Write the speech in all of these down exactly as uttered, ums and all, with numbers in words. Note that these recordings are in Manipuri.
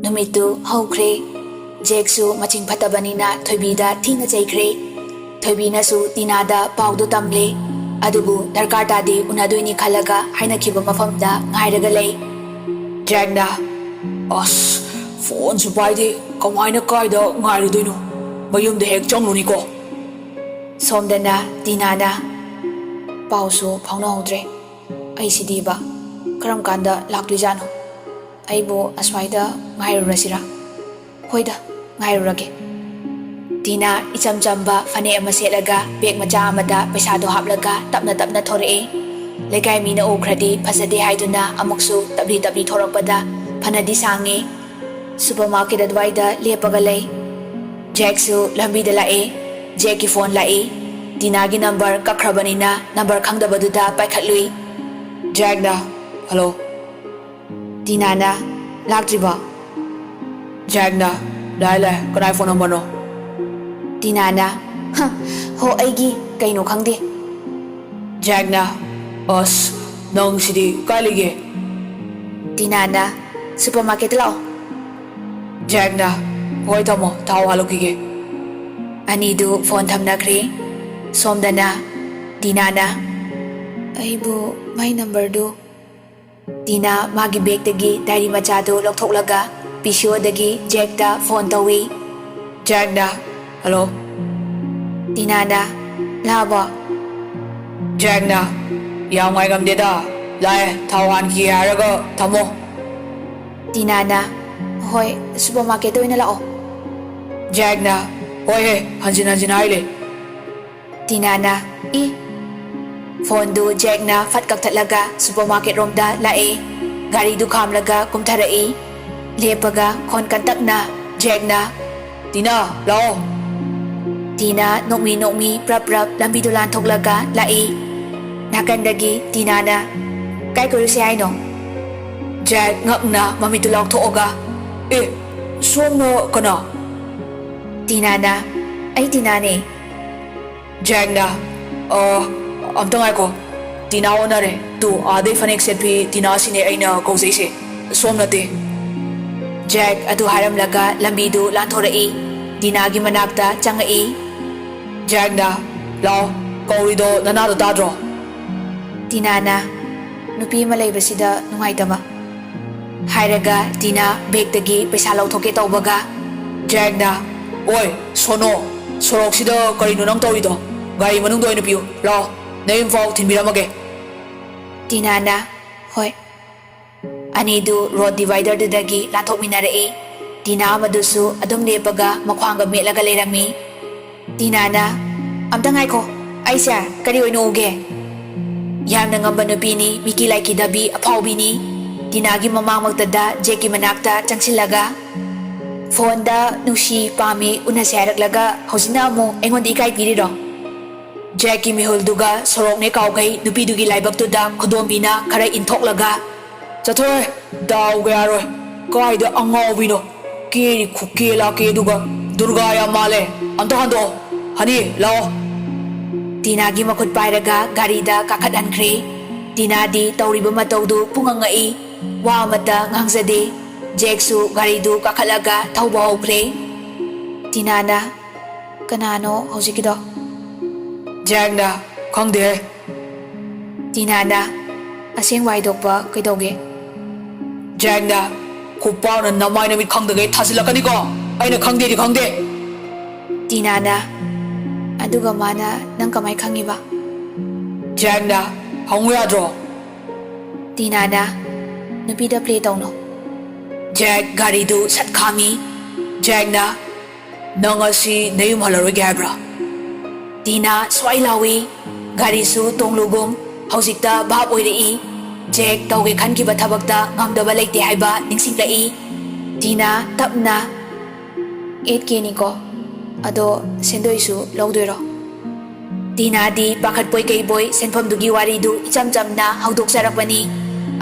ꯅꯨꯃꯤꯠꯇꯨ ꯍꯧꯈ꯭ꯔꯦ꯫ ꯖꯦꯛꯁꯨ ꯃꯆꯤꯡ ꯐꯠꯇꯕꯅꯤꯅ ꯊꯣꯏꯕꯤꯗ ꯊꯤꯅ ꯆꯩꯈ꯭ꯔꯦ꯫ ꯊꯣꯏꯕꯤꯅꯁꯨ ꯇꯤꯅꯥꯗ ꯄꯥꯎꯗꯨ ꯇꯝꯂꯦ꯫ ꯑꯗꯨꯕꯨ ꯗꯔꯀꯥꯔ ꯇꯥꯗꯦ ꯎꯅꯗꯣꯏꯅꯤ ꯈꯜꯂꯒ ꯍꯥꯏꯅꯈꯤꯕ ꯃꯐꯝꯗ ꯉꯥꯏꯔꯒ ꯂꯩ꯫ ꯖꯦꯛꯅ, "ꯑꯁ, ꯐꯣꯟꯁꯨ ꯄꯥꯏꯗꯦ, ꯀꯃꯥꯏꯅ ꯀꯥꯏꯗ ꯉꯥꯏꯔꯨꯗꯣꯏꯅꯣ? ꯃꯌꯨꯝꯗ ꯍꯦꯛ ꯆꯪꯂꯨꯅꯤꯀꯣ꯫" ꯁꯣꯝꯗꯅ ꯇꯤꯅꯥꯅ, "ꯄꯥꯎꯁꯨ ꯐꯥꯎꯅꯍꯧꯗ꯭ꯔꯦ꯫ ꯑꯩꯁꯤꯗꯤꯕ ꯀꯔꯝ ꯀꯥꯟꯗ ꯂꯥꯛꯇꯣꯏꯖꯥꯠꯅꯣ? ꯑꯩꯕꯨ ꯑꯁ꯭ꯋꯥꯏꯗ ꯉꯥꯏꯔꯨꯔꯁꯤꯔꯥ?" "ꯍꯣꯏꯗ, ꯉꯥꯏꯔꯨꯔꯒꯦ꯫" ꯇꯤꯅꯥ ꯏꯆꯝ ꯆꯝꯕ ꯐꯅꯦꯛ ꯑꯃ ꯁꯦꯠꯂꯒ ꯕꯦꯒ ꯃꯆꯥ ꯑꯃꯗ ꯄꯩꯁꯥꯗꯣ ꯍꯥꯞꯂꯒ ꯇꯞꯅ ꯇꯞꯅ ꯊꯣꯔꯛꯑꯦ꯫ ꯂꯩꯀꯥꯏ ꯃꯤꯅ ꯎꯈ꯭ꯔꯗꯤ ꯐꯖꯗꯦ ꯍꯥꯏꯗꯨꯅ ꯑꯃꯨꯛꯁꯨ ꯇꯞꯂꯤ ꯇꯞꯂꯤ ꯊꯣꯔꯛꯄꯗ ꯐꯅꯗꯤ ꯁꯥꯡꯉꯦ꯫ ꯁꯨꯄꯔ ꯃꯥꯔꯀꯦꯠ ꯑꯗꯨꯋꯥꯏꯗ ꯂꯦꯞꯄꯒ ꯂꯩ꯫ ꯖꯦꯛꯁꯨ ꯂꯝꯕꯤꯗ ꯂꯥꯛꯑꯦ꯫ ꯖꯦꯛꯀꯤ ꯐꯣꯟ ꯂꯥꯛꯏ꯫ ꯇꯤꯅꯥꯒꯤ ꯅꯝꯕꯔ ꯀꯛꯈ꯭ꯔꯕꯅꯤꯅ ꯅꯝꯕꯔ ꯈꯪꯗꯕꯗꯨꯗ ꯄꯥꯏꯈꯠꯂꯨꯏ꯫ ꯖꯦꯛꯅ, "ꯍꯜꯂꯣ꯫" ꯇꯤꯅꯥꯅ, "ꯂꯥꯛꯇ꯭ꯔꯤꯕꯣ?" ꯖꯦꯛꯅ, "ꯂꯥꯛꯑꯦ, ꯂꯥꯛꯑꯦ, ꯀꯅꯥꯏ ꯐꯣꯟ ꯅꯝꯕꯔꯅꯣ?" ꯇꯤꯅꯥꯅ, "ꯍ, ꯍꯣ, ꯑꯩꯒꯤ ꯀꯩꯅꯣ ꯈꯪꯗꯦ꯫" ꯖꯦꯛꯅ, "ꯑꯁ, ꯅꯪ ꯁꯤꯗꯤ ꯀꯥꯏ ꯂꯩꯒꯦ?" ꯇꯤꯅꯥꯅ, "ꯁꯨꯄꯔ ꯃꯥꯔꯀꯦꯠꯇ ꯂꯥꯛꯑꯣ꯫" ꯖꯦꯛꯅ, "ꯍꯣꯏ, ꯊꯝꯃꯣ, ꯊꯥꯎ ꯍꯥꯜꯂꯨꯈꯤꯒꯦ꯫" ꯑꯅꯤꯗꯨ ꯐꯣꯟ ꯊꯝꯅꯈ꯭ꯔꯦ꯫ ꯁꯣꯝꯗꯅ ꯇꯤꯅꯥꯅ, "ꯑꯩꯕꯨ ꯃꯥꯏ ꯅꯝꯕꯔꯗꯨ꯫" ꯇꯤꯅꯥ ꯃꯥꯒꯤ ꯕꯦꯒꯇꯒꯤ ꯗꯥꯏꯔꯤ ꯃꯆꯥꯗꯨ ꯂꯧꯊꯣꯛꯂꯒ ꯄꯤ ꯁꯤ ꯑꯣꯗꯒꯤ ꯖꯦꯛꯇ ꯐꯣꯟ ꯇꯧꯏ꯫ ꯖꯦꯛꯅ, "ꯍꯜꯂꯣ꯫" ꯇꯤꯅꯥꯅ, "ꯂꯥꯛꯑꯕꯣ?" ꯖꯦꯛꯅ, "ꯌꯥꯝ ꯉꯥꯏꯉꯝꯗꯦꯗ, ꯂꯥꯛꯑꯦ, ꯊꯥꯎ ꯍꯥꯟꯈꯤꯒꯦ ꯍꯥꯏꯔꯒ ꯊꯝꯃꯣ꯫" ꯇꯤꯅꯥꯅ, "ꯍꯣꯏ, ꯁꯨꯄꯔ ꯃꯥꯔꯀꯦꯠꯇ ꯑꯣꯏꯅ ꯂꯥꯛꯑꯣ꯫" ꯖꯦꯛꯅ, "ꯍꯣꯏ ꯍꯦ, ꯍꯟꯖꯤꯟ ꯍꯟꯖꯤꯟ ꯍꯥꯏꯂꯦ꯫" ꯇꯤꯅꯥꯅ, "ꯏ!" ꯐꯣꯟꯗꯨ ꯖꯦꯛꯅ ꯐꯠ ꯀꯛꯊꯠꯂꯒ ꯁꯨꯄꯔ ꯃꯥꯔꯀꯦꯠ ꯔꯣꯝꯗ ꯂꯥꯛꯏ꯫ ꯒꯥꯔꯤꯗꯨ ꯈꯥꯝꯂꯒ ꯀꯨꯝꯊꯔꯛꯏ꯫ ꯂꯦꯞꯄꯒ ꯈꯣꯟ ꯀꯟꯇꯛꯅ ꯖꯦꯛꯅ, "ꯇꯤꯅꯥ, ꯂꯥꯛꯑꯣ!" ꯇꯤꯅꯥ ꯅꯣꯛꯃꯤ ꯅꯣꯛꯃꯤ ꯄ꯭ꯔꯞ ꯄ꯭ꯔꯞ ꯂꯝꯕꯤꯗꯨ ꯂꯥꯟꯊꯣꯛꯂꯒ ꯂꯥꯛꯏ꯫ ꯅꯥꯀꯟꯗꯒꯤ ꯇꯤꯅꯥꯅ, "ꯀꯥꯏ ꯀꯣꯏꯔꯨꯁꯦ ꯍꯥꯏꯅꯣ?" ꯖꯦꯛ ꯉꯛꯅ ꯃꯃꯤꯠꯇꯨ ꯂꯥꯎꯊꯣꯛꯑꯒ, "ꯑꯦ, ꯁꯣꯝꯅ ꯀꯅꯥ?" ꯇꯤꯅꯥꯅ, "ꯑꯩ ꯇꯤꯅꯥꯅꯦ꯫" ꯖꯦꯛꯅ, "ꯑ, ꯑꯝꯇ ꯉꯥꯏꯈꯣ꯫ ꯇꯤꯅꯥ ꯑꯣꯟꯅꯔꯦ꯫ ꯇꯨ, ꯑꯥꯗꯩ ꯐꯅꯦꯛ ꯁꯦꯠꯄꯤ ꯇꯤꯅꯥꯁꯤꯅꯦ ꯑꯩꯅ ꯀꯧꯖꯩꯁꯦ꯫ ꯁꯣꯝ ꯅꯠꯇꯦ꯫" ꯖꯦꯛ ꯑꯗꯨ ꯍꯥꯏꯔꯝꯂꯒ ꯂꯝꯕꯤꯗꯨ ꯂꯥꯟꯊꯣꯔꯛꯏ꯫ ꯇꯤꯅꯥꯒꯤ ꯃꯅꯥꯛꯇ ꯆꯪꯉꯛꯏ꯫ ꯖꯦꯛꯅ, "ꯂꯥꯎ, ꯀꯧꯔꯤꯗꯣ ꯅꯅꯥꯗꯣ ꯇꯥꯗ꯭ꯔꯣ?" ꯇꯤꯅꯥꯅ, "ꯅꯨꯄꯤ ꯑꯃ ꯂꯩꯕꯁꯤꯗ ꯅꯨꯡꯉꯥꯏꯇꯕ" ꯍꯥꯏꯔꯒ ꯇꯤꯅꯥ ꯕꯦꯒꯇꯒꯤ ꯄꯩꯁꯥ ꯂꯧꯊꯣꯛꯀꯦ ꯇꯧꯕꯒ, ꯖꯦꯛꯅ, "ꯑꯣꯏ, ꯁꯣꯅꯣ, ꯁꯣꯔꯣꯛꯁꯤꯗ ꯀꯔꯤꯅꯣ ꯅꯪ ꯇꯧꯔꯤꯗꯣ? ꯒꯥꯔꯤ ꯃꯅꯨꯡꯗ ꯑꯣꯏꯅ ꯄꯤꯌꯨ, ꯂꯥꯎ, ꯅꯌꯨꯝꯐꯥꯎ ꯊꯤꯟꯕꯤꯔꯝꯃꯒꯦ꯫" ꯇꯤꯅꯥꯅ, "ꯍꯣꯏ꯫" ꯑꯅꯤꯗꯨ ꯔꯣꯗ ꯗꯤꯚꯥꯏꯗꯔꯗꯨꯗꯒꯤ ꯂꯥꯟꯊꯣꯛꯃꯤꯟꯅꯔꯛꯏ꯫ ꯇꯤꯅꯥ ꯑꯃꯗꯨꯁꯨ ꯑꯗꯨꯝ ꯂꯦꯞꯄꯒ ꯃꯈ꯭ꯋꯥꯡꯒ ꯃꯦꯠꯂꯒ ꯂꯩꯔꯝꯃꯤ꯫ ꯇꯤꯅꯥꯅ, "ꯑꯝꯇ ꯉꯥꯏꯈꯣ, ꯑꯩꯁꯦ ꯀꯔꯤ ꯑꯣꯏꯅ ꯎꯒꯦ?" ꯌꯥꯝꯅ ꯉꯝꯕ ꯅꯨꯄꯤꯅꯤ, ꯃꯤꯀꯤ ꯂꯥꯏꯀꯤꯗꯕꯤ ꯑꯐꯥꯎꯕꯤꯅꯤ꯫ ꯇꯤꯅꯥꯒꯤ ꯃꯃꯥꯡꯃꯛꯇꯗ ꯖꯦꯛꯀꯤ ꯃꯅꯥꯛꯇ ꯆꯪꯁꯤꯜꯂꯒ, "ꯐꯣꯟꯗ ꯅꯨꯡꯁꯤ ꯄꯥꯝꯃꯤ ꯎꯅꯁꯦ ꯍꯥꯏꯔꯛꯂꯒ ꯍꯧꯖꯤꯛꯅ ꯑꯃꯨꯛ ꯑꯩꯉꯣꯟꯗ ꯏꯀꯥꯏ ꯄꯤꯔꯤꯔꯣ?" ꯖꯦꯛꯀꯤ ꯃꯤꯍꯨꯜꯗꯨꯒ ꯁꯣꯔꯣꯛꯅꯦ ꯀꯥꯎꯈꯩ ꯅꯨꯄꯤꯗꯨꯒꯤ ꯂꯥꯏꯕꯛꯇꯨꯗ ꯈꯨꯗꯣꯝꯕꯤꯅ ꯈꯔ ꯏꯟꯊꯣꯛꯂꯒ, "ꯆꯠꯊꯣꯏ, ꯗꯥꯎꯒ ꯌꯥꯔꯣꯏ꯫ ꯀꯥꯏꯗ ꯑꯉꯥꯎꯕꯤꯅꯣ? ꯀꯦꯔꯤ ꯈꯨꯀꯦ ꯂꯥꯛꯀꯦ ꯑꯗꯨꯒ ꯗꯨꯔꯒꯥ ꯌꯥꯝ ꯃꯥꯜꯂꯦ꯫ ꯑꯝꯇ ꯍꯟꯗꯣꯛꯑꯣ꯫ ꯍꯅꯤ, ꯂꯥꯛꯑꯣ꯫" ꯇꯤꯅꯥꯒꯤ ꯃꯈꯨꯠ ꯄꯥꯏꯔꯒ ꯒꯥꯔꯤꯗ ꯀꯥꯈꯠꯍꯟꯈ꯭ꯔꯦ꯫ ꯇꯤꯅꯥꯗꯤ ꯇꯧꯔꯤꯕ ꯃꯇꯧꯗꯨ ꯄꯨꯡꯉꯛ ꯉꯛꯏ꯫ ꯋꯥ ꯑꯃꯠꯇ ꯉꯥꯡꯖꯗꯦ꯫ ꯖꯦꯛꯁꯨ ꯒꯥꯔꯤꯗꯨ ꯀꯥꯈꯠꯂꯒ ꯊꯧꯕ ꯍꯧꯈ꯭ꯔꯦ꯫ ꯇꯤꯅꯥꯅ, "ꯀꯅꯥꯅꯣ ꯍꯧꯖꯤꯛꯀꯤꯗꯣ?" ꯖꯦꯛꯅ, "ꯈꯪꯗꯦꯍꯦ꯫" ꯇꯤꯅꯥꯅ, "ꯑꯁꯦꯡꯕ ꯍꯥꯏꯗꯣꯛꯄ ꯀꯩꯗꯧꯒꯦ?" ꯖꯦꯛꯅ, "ꯈꯨꯄꯥꯛꯅ ꯅꯃꯥꯏ ꯅꯃꯤꯠ ꯈꯪꯗꯒꯩ ꯊꯥꯖꯤꯜꯂꯛꯀꯅꯤꯀꯣ꯫ ꯑꯩꯅ ꯈꯪꯗꯦꯗꯤ ꯈꯪꯗꯦ꯫" ꯇꯤꯅꯥꯅ, "ꯑꯗꯨꯒ ꯃꯥꯅ ꯅꯪ ꯀꯃꯥꯏ ꯈꯪꯉꯤꯕ?" ꯖꯦꯛꯅ, "ꯍꯪꯉꯨ ꯌꯥꯗ꯭ꯔꯣ?" ꯇꯤꯅꯥꯅ, "ꯅꯨꯄꯤꯗ ꯄ꯭ꯂꯦ ꯇꯧꯅꯣ꯫" ꯖꯦꯛ ꯒꯥꯔꯤꯗꯨ ꯁꯠ ꯈꯥꯝꯃꯤ꯫ ꯖꯦꯛꯅ, "ꯅꯪ ꯑꯁꯤ ꯅꯌꯨꯝ ꯍꯜꯂꯔꯣꯏꯒꯦ ꯍꯥꯏꯕ꯭ꯔꯥ?" ꯇꯤꯅꯥ ꯁ꯭ꯋꯥꯏ ꯂꯥꯎꯏ꯫ ꯒꯥꯔꯤꯁꯨ ꯇꯣꯡꯂꯨꯒꯨꯝ ꯍꯧꯖꯤꯛꯇ ꯚꯥꯞ ꯑꯣꯏꯔꯛꯏ꯫ ꯖꯦꯛ ꯇꯧꯒꯦ ꯈꯟꯈꯤꯕ ꯊꯕꯛꯇ ꯉꯝꯗꯕ ꯂꯩꯇꯦ ꯍꯥꯏꯕ ꯅꯤꯡꯁꯤꯡꯂꯛꯏ꯫ ꯇꯤꯅꯥ ꯇꯞꯅ, "ꯑꯦꯠ ꯀꯦꯅꯤꯀꯣ, ꯑꯗꯣ ꯁꯦꯟꯗꯣꯏꯁꯨ ꯂꯧꯗꯣꯏꯔꯣ?" ꯇꯤꯅꯥꯗꯤ ꯄꯥꯈꯠꯄꯣꯏ ꯀꯩꯕꯣꯏ ꯁꯦꯟꯐꯝꯗꯨꯒꯤ ꯋꯥꯔꯤꯗꯨ ꯏꯆꯝ ꯆꯝꯅ ꯍꯧꯗꯣꯛꯆꯔꯛꯄꯅꯤ꯫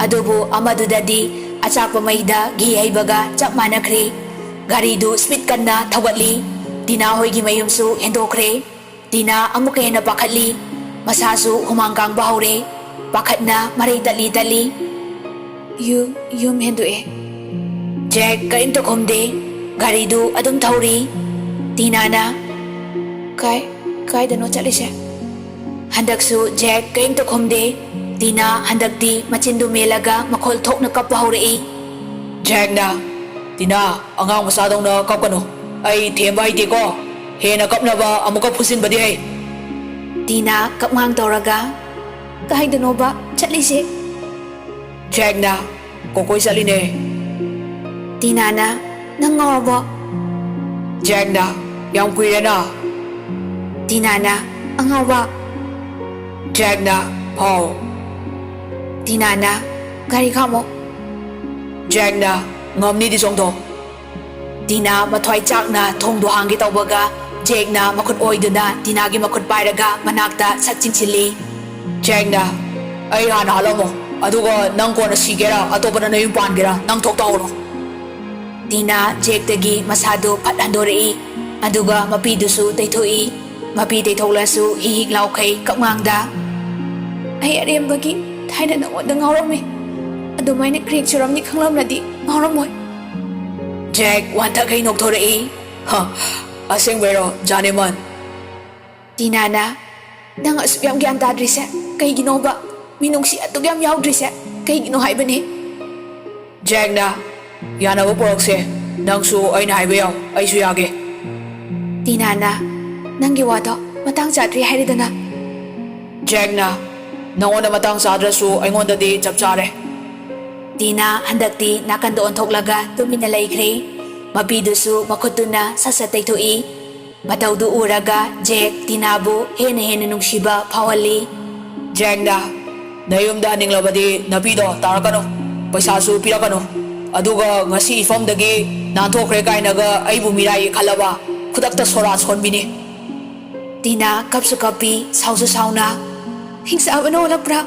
ꯑꯗꯨꯕꯨ ꯑꯃꯗꯨꯗꯗꯤ ꯑꯆꯥꯛꯄ ꯃꯩꯗ ꯘꯤ ꯍꯩꯕꯒ ꯆꯞ ꯃꯥꯟꯅꯈ꯭ꯔꯦ꯫ ꯒꯥꯔꯤꯗꯨ ꯁ꯭ꯄꯤꯗ ꯀꯟꯅ ꯊꯧꯒꯠꯂꯤ꯫ ꯇꯤꯅꯥ ꯍꯣꯏꯒꯤ ꯃꯌꯨꯝꯁꯨ ꯍꯦꯟꯗꯣꯛꯈ꯭ꯔꯦ꯫ ꯇꯤꯅꯥ ꯑꯃꯨꯛꯀ ꯍꯦꯟꯅ ꯄꯥꯈꯠꯂꯤ꯫ ꯃꯁꯥꯁꯨ ꯍꯨꯃꯥꯡ ꯀꯥꯡꯕ ꯍꯧꯔꯦ꯫ ꯄꯥꯈꯠꯅ ꯃꯔꯩ ꯇꯠꯂꯤ ꯇꯠꯂꯤ꯫ "ꯌꯨ-, ꯌꯨꯝ ꯍꯦꯟꯗꯣꯛꯑꯦ꯫" ꯖꯦꯛ ꯀꯔꯤꯝꯇ ꯈꯨꯝꯗꯦ꯫ ꯒꯥꯔꯤꯗꯨ ꯑꯗꯨꯝ ꯊꯧꯔꯤ꯫ ꯇꯤꯅꯥꯅ, "ꯀꯥꯏ, ꯀꯥꯏꯗꯅꯣ ꯆꯠꯂꯤꯁꯦ?" ꯍꯟꯗꯛꯁꯨ ꯖꯦꯛ ꯀꯔꯤꯝꯇ ꯈꯨꯝꯗꯦ꯫ ꯇꯤꯅꯥ ꯍꯟꯗꯛꯇꯤ ꯃꯆꯤꯟꯗꯨ ꯃꯦꯜꯂꯒ ꯃꯈꯣꯜ ꯊꯣꯛꯅ ꯀꯞꯄ ꯍꯧꯔꯛꯏ꯫ ꯖꯦꯛꯅ, "ꯇꯤꯅꯥ, ꯑꯉꯥꯡ ꯃꯆꯥꯗꯧꯅ ꯀꯞꯀꯅꯨ꯫ ꯑꯩ ꯊꯦꯝꯕ ꯍꯩꯇꯦꯀꯣ꯫ ꯍꯦꯟꯅ ꯀꯞꯅꯕ ꯑꯃꯨꯛꯀ ꯐꯨꯖꯤꯟꯕꯗꯤ ꯍꯩ꯫" ꯇꯤꯅꯥ ꯀꯞꯉꯥꯡ ꯇꯧꯔꯒ, "ꯀꯥꯏꯗꯅꯣꯕ ꯆꯠꯂꯤꯁꯦ?" ꯖꯦꯛꯅ, "ꯀꯣꯀꯣꯏ ꯆꯠꯂꯤꯅꯦ꯫" ꯇꯤꯅꯥꯅ, "ꯅꯪ ꯉꯥꯎꯔꯕꯣ?" ꯖꯦꯛꯅ, "ꯌꯥꯝ ꯀꯨꯏꯔꯦꯅ꯫" ꯇꯤꯅꯥꯅ, "ꯑꯉꯥꯎꯕ!" ꯖꯦꯛꯅ, "ꯍꯥꯎ꯫" ꯇꯤꯅꯥꯅ, "ꯒꯥꯔꯤ ꯈꯥꯝꯃꯣ꯫" ꯖꯦꯛꯅ, "ꯉꯝꯅꯤꯗꯤ ꯆꯣꯡꯊꯣꯛ꯫" ꯇꯤꯅꯥ ꯃꯊ꯭ꯋꯥꯏ ꯆꯥꯛꯅ ꯊꯣꯡꯗꯣ ꯍꯥꯡꯒꯦ ꯇꯧꯕꯒ, ꯖꯦꯛꯅ ꯃꯈꯨꯠ ꯑꯣꯏꯗꯨꯅ ꯇꯤꯅꯥꯒꯤ ꯃꯈꯨꯠ ꯄꯥꯏꯔꯒ ꯃꯅꯥꯛꯇ ꯁꯠ ꯆꯤꯡꯁꯤꯜꯂꯤ꯫ ꯖꯦꯛꯅ, "ꯑꯩ ꯍꯥꯟꯅ ꯍꯥꯠꯂꯝꯃꯣ, ꯑꯗꯨꯒ ꯅꯪ ꯀꯣꯟꯅ ꯁꯤꯒꯦꯔꯥ, ꯑꯇꯣꯞꯄꯅ ꯅꯌꯨꯝ ꯄꯥꯟꯒꯦꯔꯥ, ꯅꯪ ꯊꯣꯛ ꯇꯧꯔꯣ꯫" ꯇꯤꯅꯥ ꯖꯦꯛꯇꯒꯤ ꯃꯁꯥꯗꯨ ꯐꯠ ꯍꯟꯗꯣꯔꯛꯏ, ꯑꯗꯨꯒ ꯃꯄꯤꯗꯨꯁꯨ ꯇꯩꯊꯣꯛꯏ꯫ ꯃꯄꯤ ꯇꯩꯊꯣꯛꯂꯁꯨ ꯍꯤꯛ ꯍꯤꯛ ꯂꯥꯎꯈꯩ ꯀꯞꯉꯥꯡꯗ, "ꯑꯩ ꯑꯔꯦꯝꯕꯒꯤ ꯊꯥꯏꯅ ꯅꯉꯣꯟꯗ ꯉꯥꯎꯔꯝꯃꯤ꯫ ꯑꯗꯨꯃꯥꯏꯅ ꯀ꯭ꯔꯦꯛ ꯆꯨꯔꯝꯅꯤ ꯈꯪꯂꯝꯂꯗꯤ ꯉꯥꯎꯔꯝꯃꯣꯏ꯫" ꯖꯦꯛ ꯋꯥꯟꯊꯈꯩ ꯅꯣꯛꯊꯣꯔꯛꯏ꯫ "ꯍ, ꯑꯁꯦꯡꯕꯩꯔꯣ, ꯖꯥꯅꯦꯃꯟ?" ꯇꯤꯅꯥꯅ, "ꯅꯪ ꯑꯁꯨꯛ ꯌꯥꯝ ꯒ꯭ꯌꯥꯟ ꯇꯥꯗ꯭ꯔꯤꯁꯦ ꯀꯩꯒꯤꯅꯣꯕ? ꯃꯤꯅꯨꯡꯁꯤ ꯑꯗꯨꯛ ꯌꯥꯝ ꯌꯥꯎꯗ꯭ꯔꯤꯁꯦ ꯀꯩꯒꯤꯅꯣ ꯍꯥꯏꯕꯅꯤ?" ꯖꯦꯛꯅ, "ꯌꯥꯅꯕ ꯄꯨꯔꯛꯁꯦ꯫ ꯅꯪꯁꯨ ꯑꯩꯅ ꯍꯥꯏꯕ ꯌꯥꯎ, ꯑꯩꯁꯨ ꯌꯥꯒꯦ꯫" ꯇꯤꯅꯥꯅ, "ꯅꯪꯒꯤ ꯋꯥꯗꯣ ꯃꯇꯥꯡ ꯆꯥꯗ꯭ꯔꯤ ꯍꯥꯏꯔꯦꯗꯅ꯫" ꯖꯦꯛꯅ, "ꯅꯉꯣꯟꯗ ꯃꯇꯥꯡ ꯆꯥꯗ꯭ꯔꯁꯨ ꯑꯩꯉꯣꯟꯗꯗꯤ ꯆꯞ ꯆꯥꯔꯦ꯫" ꯇꯤꯅꯥ ꯍꯟꯗꯛꯇꯤ ꯅꯥꯀꯟꯗ ꯑꯣꯟꯊꯣꯛꯂꯒ ꯇꯨꯃꯤꯟꯅ ꯂꯩꯈ꯭ꯔꯦ꯫ ꯃꯄꯤꯗꯨꯁꯨ ꯃꯈꯨꯠꯇꯨꯅ ꯁꯠ ꯁꯠ ꯇꯩꯊꯣꯛꯏ꯫ ꯃꯇꯧꯗꯨ ꯎꯔꯒ ꯖꯦꯛ ꯇꯤꯅꯥꯕꯨ ꯍꯦꯟꯅ ꯍꯦꯟꯅ ꯅꯨꯡꯁꯤꯕ ꯐꯥꯎꯍꯜꯂꯤ꯫ ꯖꯦꯛꯅ, "ꯅꯌꯨꯝꯗ ꯍꯟꯅꯤꯡꯂꯕꯗꯤ ꯅꯄꯤꯗꯣ ꯇꯥꯔꯛꯀꯅꯨ, ꯄꯩꯁꯥꯁꯨ ꯄꯤꯔꯛꯀꯅꯨ꯫ ꯑꯗꯨꯒ ꯉꯁꯤ ꯏꯐꯝꯗꯒꯤ ꯅꯥꯟꯊꯣꯛꯈ꯭ꯔꯦ ꯀꯥꯏꯅꯒ ꯑꯩꯕꯨ ꯃꯤꯔꯥꯏꯒꯦ ꯈꯜꯂꯕ, ꯈꯨꯗꯛꯇ ꯁꯣꯔꯥꯠ ꯁꯣꯟꯕꯤꯅꯤ꯫" ꯇꯤꯅꯥ ꯀꯞꯁꯨ ꯀꯞꯄꯤ, ꯁꯥꯎꯁꯨ ꯁꯥꯎꯅ꯫ "ꯍꯤꯡꯆꯥꯕꯅ ꯑꯣꯜꯂꯛꯄ꯭ꯔꯥ?"